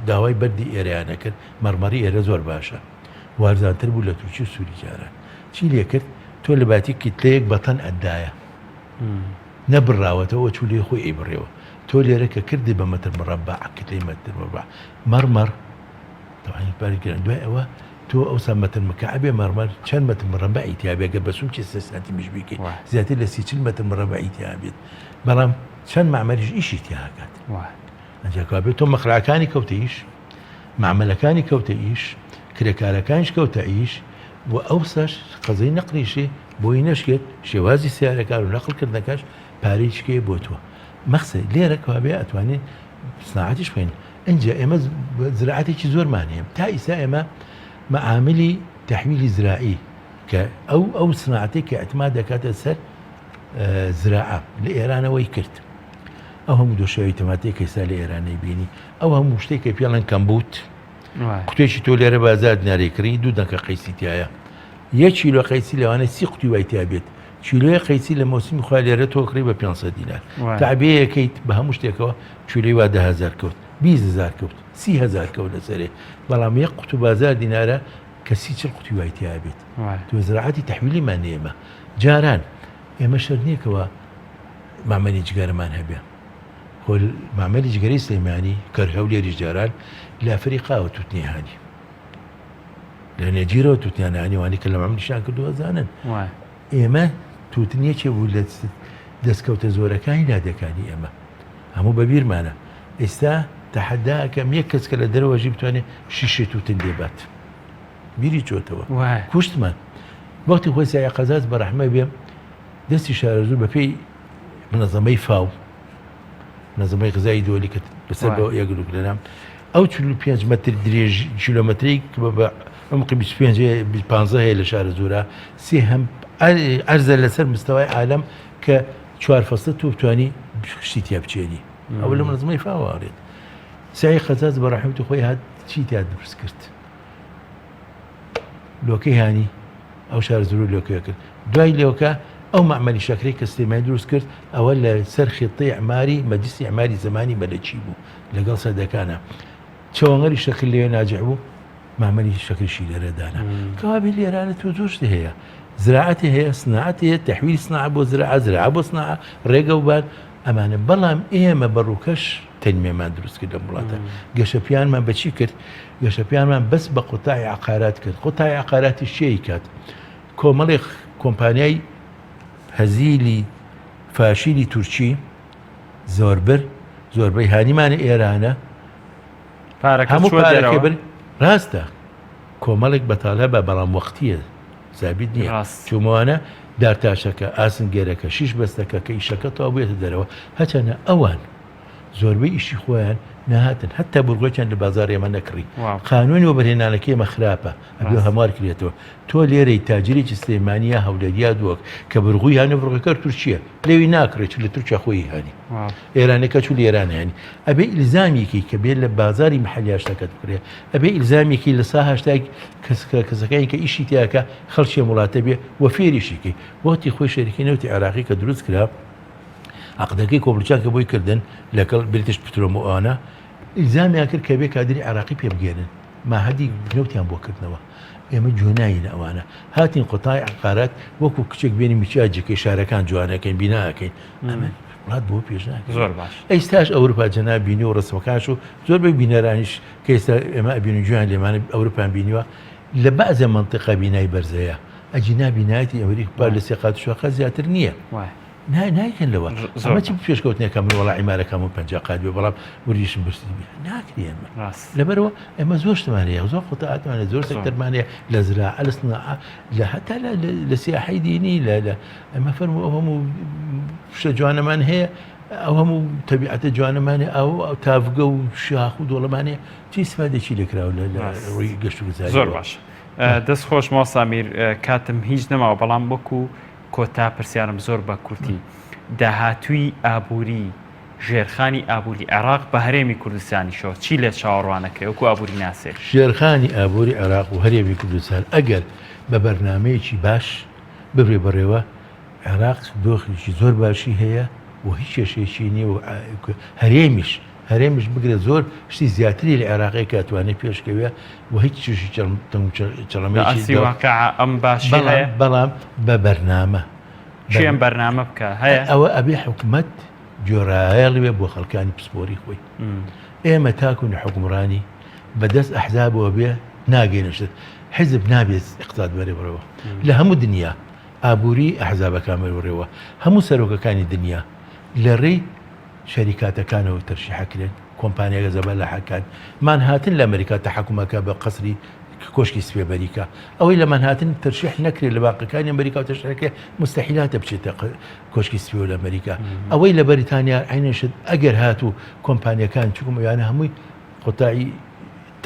داوای بەردی ئێرەیان ئەکرد، مەڕمەڕی ئێرە زۆر باشە و هەرزانتر بوو لە تورکی و سوری جاران. چی لێ کرد؟ تۆ لە باتی کیتلەیەک بە تەن ئەتدایە. نەبڕاوەتەوە چوو لێ خۆی ئەیبڕیەوە. تۆ لێرە کە کردی بە مەتر مڕەبع، کتلەی مەتر مڕەبع مەڕمەڕ، تەبعەن پارەی گران. دوای ئەوە تۆ ئەوسا مەتر مکعبێ مەڕمەڕ چەند مەتر مڕەبعی تیا بێ گەر بە سومکی سێ سانتیمیش بیکەی زیاتر لە سی چل مەتر مڕەبعی تیا بێت. بەڵام چەند مەعمەلیش ئیشی تیا ئەکات ئەنجا کەوابێت تۆ مەخراکانی کەوتە ئیش مەعمەلەکانی کەوتە ئیش کرێکارەکانیش کەوتە ئیش و ئەوساش قەزەی نەقلیشی بۆی نەشکێت شێوازی سیارەکان و نەقلکردنەکەش پارەی چکەیە بۆ تۆ مەخسە لێرە کەوابێ ئەتوانین سناعەتیش بکەین ئینجا ئێمە زراعەتێکی زۆرمان هەیە تا ئیسا ئێمە مەعاملی تحویلی زراعی کە ئەو ئەو سناعەتێک کە اعتماد دەکاتە سەر زراعە لە ئێرانەوەی کرد ئەو هەموو دۆشاوی تەماتەی کە ئێستا لە ئێران نەیبینی ئەو هەموو شتێک کە پێڵەن کەمبوت قوتێکی تۆ لێرە بازار دینارێ کڕی دوو دەنکە قەیسی تایە یەک کیلۆ قەیسی لەوانەیە سی قوتی وای تیا بێت کیلۆی قەیسی لە مۆسیمی خوا لێرە تۆ کڕی بە 500 دینار تەعبیەکەیت بە هەموو شتێکەوە کیلۆی وا 10000 کەوت 20000 کەوت 30000 کەوت لەسەرێ بەڵام یەک قوتو بازار دینارە کە سی چل قوتی وای تیا بێت تۆ زراعەتی تەحویلیمان نییە جاران ئێمە شەرت نییە کەوا مەعمەلی جگەرەمان هەبێ خۆ مەعمەلی جگەرەی سلێمانی کەر هەولێریش جاران لە ئەفریقاوە توتنی هانی لە نێجیرەوە توتنیان هانی وانی کە لە مەعمەلیشان کردووە زانن ئێمە توتن یەکێ بوو لە دەستکەوتە زۆرەکانی لادێکانی ئێمە هەموو بەبیرمانە ئێستا تەحەداکەم یەک کەس کە لە دەرەوەژی بتوانێت شیشێ توتن لێبات بیری چۆتەوە کوشتمان وەختی خۆی سایە قەزاز بە ڕەحمە بێ دەستی شارەزوور بە پێی منەزەمەی فاو منەزەمەی غزای دۆلی کە بەسەر بە یەکگرتوو لەنام ئەو 45 متر درێژ کیلۆمەتری کە بە عمقی 25 15 هەیە لە شارەزوورە سێ هەم ئەرزە لەسەر مستەوای عالەم کە چوار فەسڵ تۆ بتانی شتی تیا بچێنی ئەوە لە منەزەمەی فاوە ئەڵێت سای قەزاز بە ڕەحمەتی خۆی هات چی تیا دروست کرد لۆکەی هانی ئەو شار زرو لۆکەیە کرد دوای لۆکە ئەو مەعمەلی شەکرەی کە سلێمانی دروست کرد ئەوە لە سەر خیتەی ئەماری مەجلیسی ئەماری زمانی مەلەکی بوو لەگەڵ سەدەکانە چەوەنگەری شەکر لەوێ ناجح بوو. مامەری شەکریشی لێرە دانا کەوابێ لێرانە تۆ زۆر شتی هەیە زراعەتی هەیە سناعەتی هەیە تەحویل سناعە بۆ زراعە زراعە بۆ سناعە ڕێگە و بان ئەمانە بەڵام ئێمە بە ڕووکەش تەنمێمان دروست کرد لەم وڵاتە گەشەپیانمان بەچی کرد گەشەپیانمان بەس بە قوتای عقارات کرد قوتای عقاراتی شێی کات کۆمەڵێک کۆمپانیای هەزیلی فاشیلی تورکی زۆربر زۆربەی هانیمانە ئێرانە هەموو پارەکە بر ڕاستە کۆمەڵێک بەتاڵە بە بەڵام وەختیە زابیت نییە چوومەوانە دارتاشەکە ئاسنگەرەکە شیش بەستەکە کە ئیشەکە تا بێتە دەرەوە هەچەنە ئەوان زۆربەی ئیشی خۆیان نەهاتن هەتا بورگۆکیان لە بازار ئێمە نەکڕی قانونی وەبەرهێنانەکەی ئێمە خراپە ئەبێ هەموار کرێتەوە تۆ لێرەی تاجرێکی سلێمانی یا هەولێر یا دووەک کە برغوی هانە بڕگەکەر تورکیە لەوی ناکڕێت چ لە تورکیا خۆی هانی ئێرانەکە چوو لە ئێران هانی ئەبێ ئیلزامیکی کە بێ لە بازاری محلییا شتەکەت بکرێ ئەبێ ئیلزامیکی لە سا هەشتای کەسەکانی کە ئیشی تیاکە خەڵکی وڵاتە بێ وە فێریشیکەی وەختی خۆی شەریکی نەوتی عێراقی کە دروست کرا عەقدەکەی کۆبلچان کە بۆی کردن لەگەڵ بریتش پترۆم و ئەوانە ئیلزامیان کرد کە بێ کادری عێراقی پێ بگەێنن ماهدی نەوتیان بۆ کردنەوە ئێمە گوێ ناینە ئەوانە هاتین قوتای عقارات وەکو کچێک بێنی میکیاجەکەی شارەکان جوانەکەین بیناکەین ئەمە وڵات بۆ پێش ناکەین زۆر باش ئێستاش ئەوروپا جەناب بینی و ڕسمەکانش و زۆربەی بینەرانیش کە ئێستا ئێمە ئەبین و گوێیان لێمانە ئەوروپان بینیوە لە بەعزە مەنتیقە بینای بەرزەیە ئەگینا بینایەتی ئەمریکا لە سێ قات و چوار قات زیاتر نییە نایکەن لەوە ئەمە چ پێشکەوتنێکە من وەڵا عیمارەکەم و 50 قات بێ بەڵام وردیشم برسی بێ ناکرێ ئەمە لەبەرەوە ئێمە زۆر شتمان هەیە زۆر قوتاتمان هەیە زۆر سێکتەرمان هەیە لە زراعە لە سناعە لە هەتا لە سیاحەی دینی لە لە ئەمە فەرموو ئەو هەموو شتە جوانەمان هەیە ئەو هەموو تەبیعەتە جوانەمان هەیە ئەو تاڤگە و شاخ و دۆڵەمان هەیە چی ئیسفادێکی لێکراوە لە ڕووی گەشت و گوزاری زۆر باش دەست خۆش مامۆستا میر کاتم هیچ نەماوە بەڵام وەکو کۆتا پرسیارم زۆر بە کورتی داهاتووی ئابووری ژێرخانی ئابووری عێراق بە هەرێمی کوردستانیشەوە چی لێ چاوەڕوانەکرێ وەکو ئابووری ناسێک؟ ژێرخانی ئابووری عێراق و هەرێمی کوردستان ئەگەر بە بەرنامەیەکی باش ببرێ بەڕێوە عێراق دۆخێکی زۆر باشی هەیە و هیچ کێشەیەکی نییە و هەرێمیش هەرێمیش بگرە زۆر شتی زیاتری لە عێراقی کە ئەتوانێت پێشکەوێ و هیچ چیشی چەڵەمەیەکی ئەسلی واقع ئەم باشی هەیە بەڵام بە بەرنامە کێ ئەم بەرنامە بکە هەیە ئەوە ئەبێ حکومەت گوێڕایەڵ بێ بۆ خەڵکانی پسپۆری خۆی ئێمە تاکو نە حکومڕانی بەدەست ئەحزابەوە بێ ناگەینە شت حزب نابێت اقتصاد بەرێ بڕەوە لە هەموو دنیا ئابووری ئەحزابەکان بەرەوە هەموو سەرۆکەکانی دنیا لە ڕێی شەریکاتەکانەوە تەرشیح ئەکرێن، کۆمپانیاگە زەبەلاحەکان، مانهاتن لە ئەمریکا تەحەکوم ئەکا بە قەسری کۆشکی سپێ ئەمریکا، ئەوەی لە مانهاتن تەرشیح نەکرێت لە باقەکانی ئەمریکا تەرشیح نەکرێت موستەحیلاتە بچێتە کۆشکی سپێ لە ئەمریکا، ئەوەی لە بەریتانیا عەینەن شت ئەگەر هاتوو کۆمپانیەکان چونکە ئەوانە هەمووی قوتاعی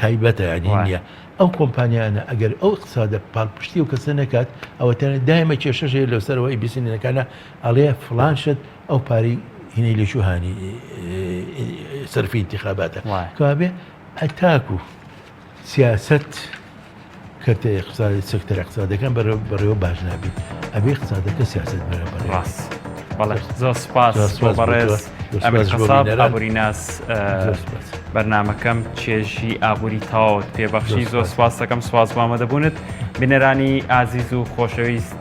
تایبەتە یانی نییە ئەو کۆمپانیانە ئەگەر ئەو اقتصادە پاڵپشتی و کەسە نەکات ئەوە تەنە دایمە کێشەش هەیە لەسەرەوە ئەی بیسنەکانە ئەڵێ فڵان شت ئەو پارەی هینەی لە کوێ هانی سەرفی ئینتیخاباتە کەوابێ ئەتاکو سیاسەت کەرتە اقتصادی سێکتەر اقتصادەکان بەڕێوە باش نابێت ئەبێ اقتصادەکە سیاسەت بەرە بەڕێ ڕاست بەڵێ زۆر سپاس بۆ بەڕێز ئەمیر قەساب ئابووریناس بەرنمەکەم چێژی ئابووری تەواوت پێبەخشی زۆر سپاس دەکەم سپاس بۆ ئامادەبوونت بینەرانی ئازیز و خۆشەویست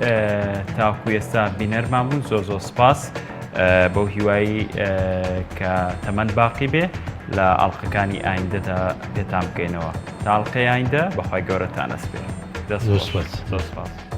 تاکو ئێستا بینەرمان بوون زۆر زۆر سپاس بەو هیوایی کە تەمەن باقی بێ لە ئەڵلقەکانی ئایندەدا پێتان بکەینەوە تا ئەڵلقەی ئایندە بەخوای گەورەتان ئەسپێرم دەست زۆر سپاس.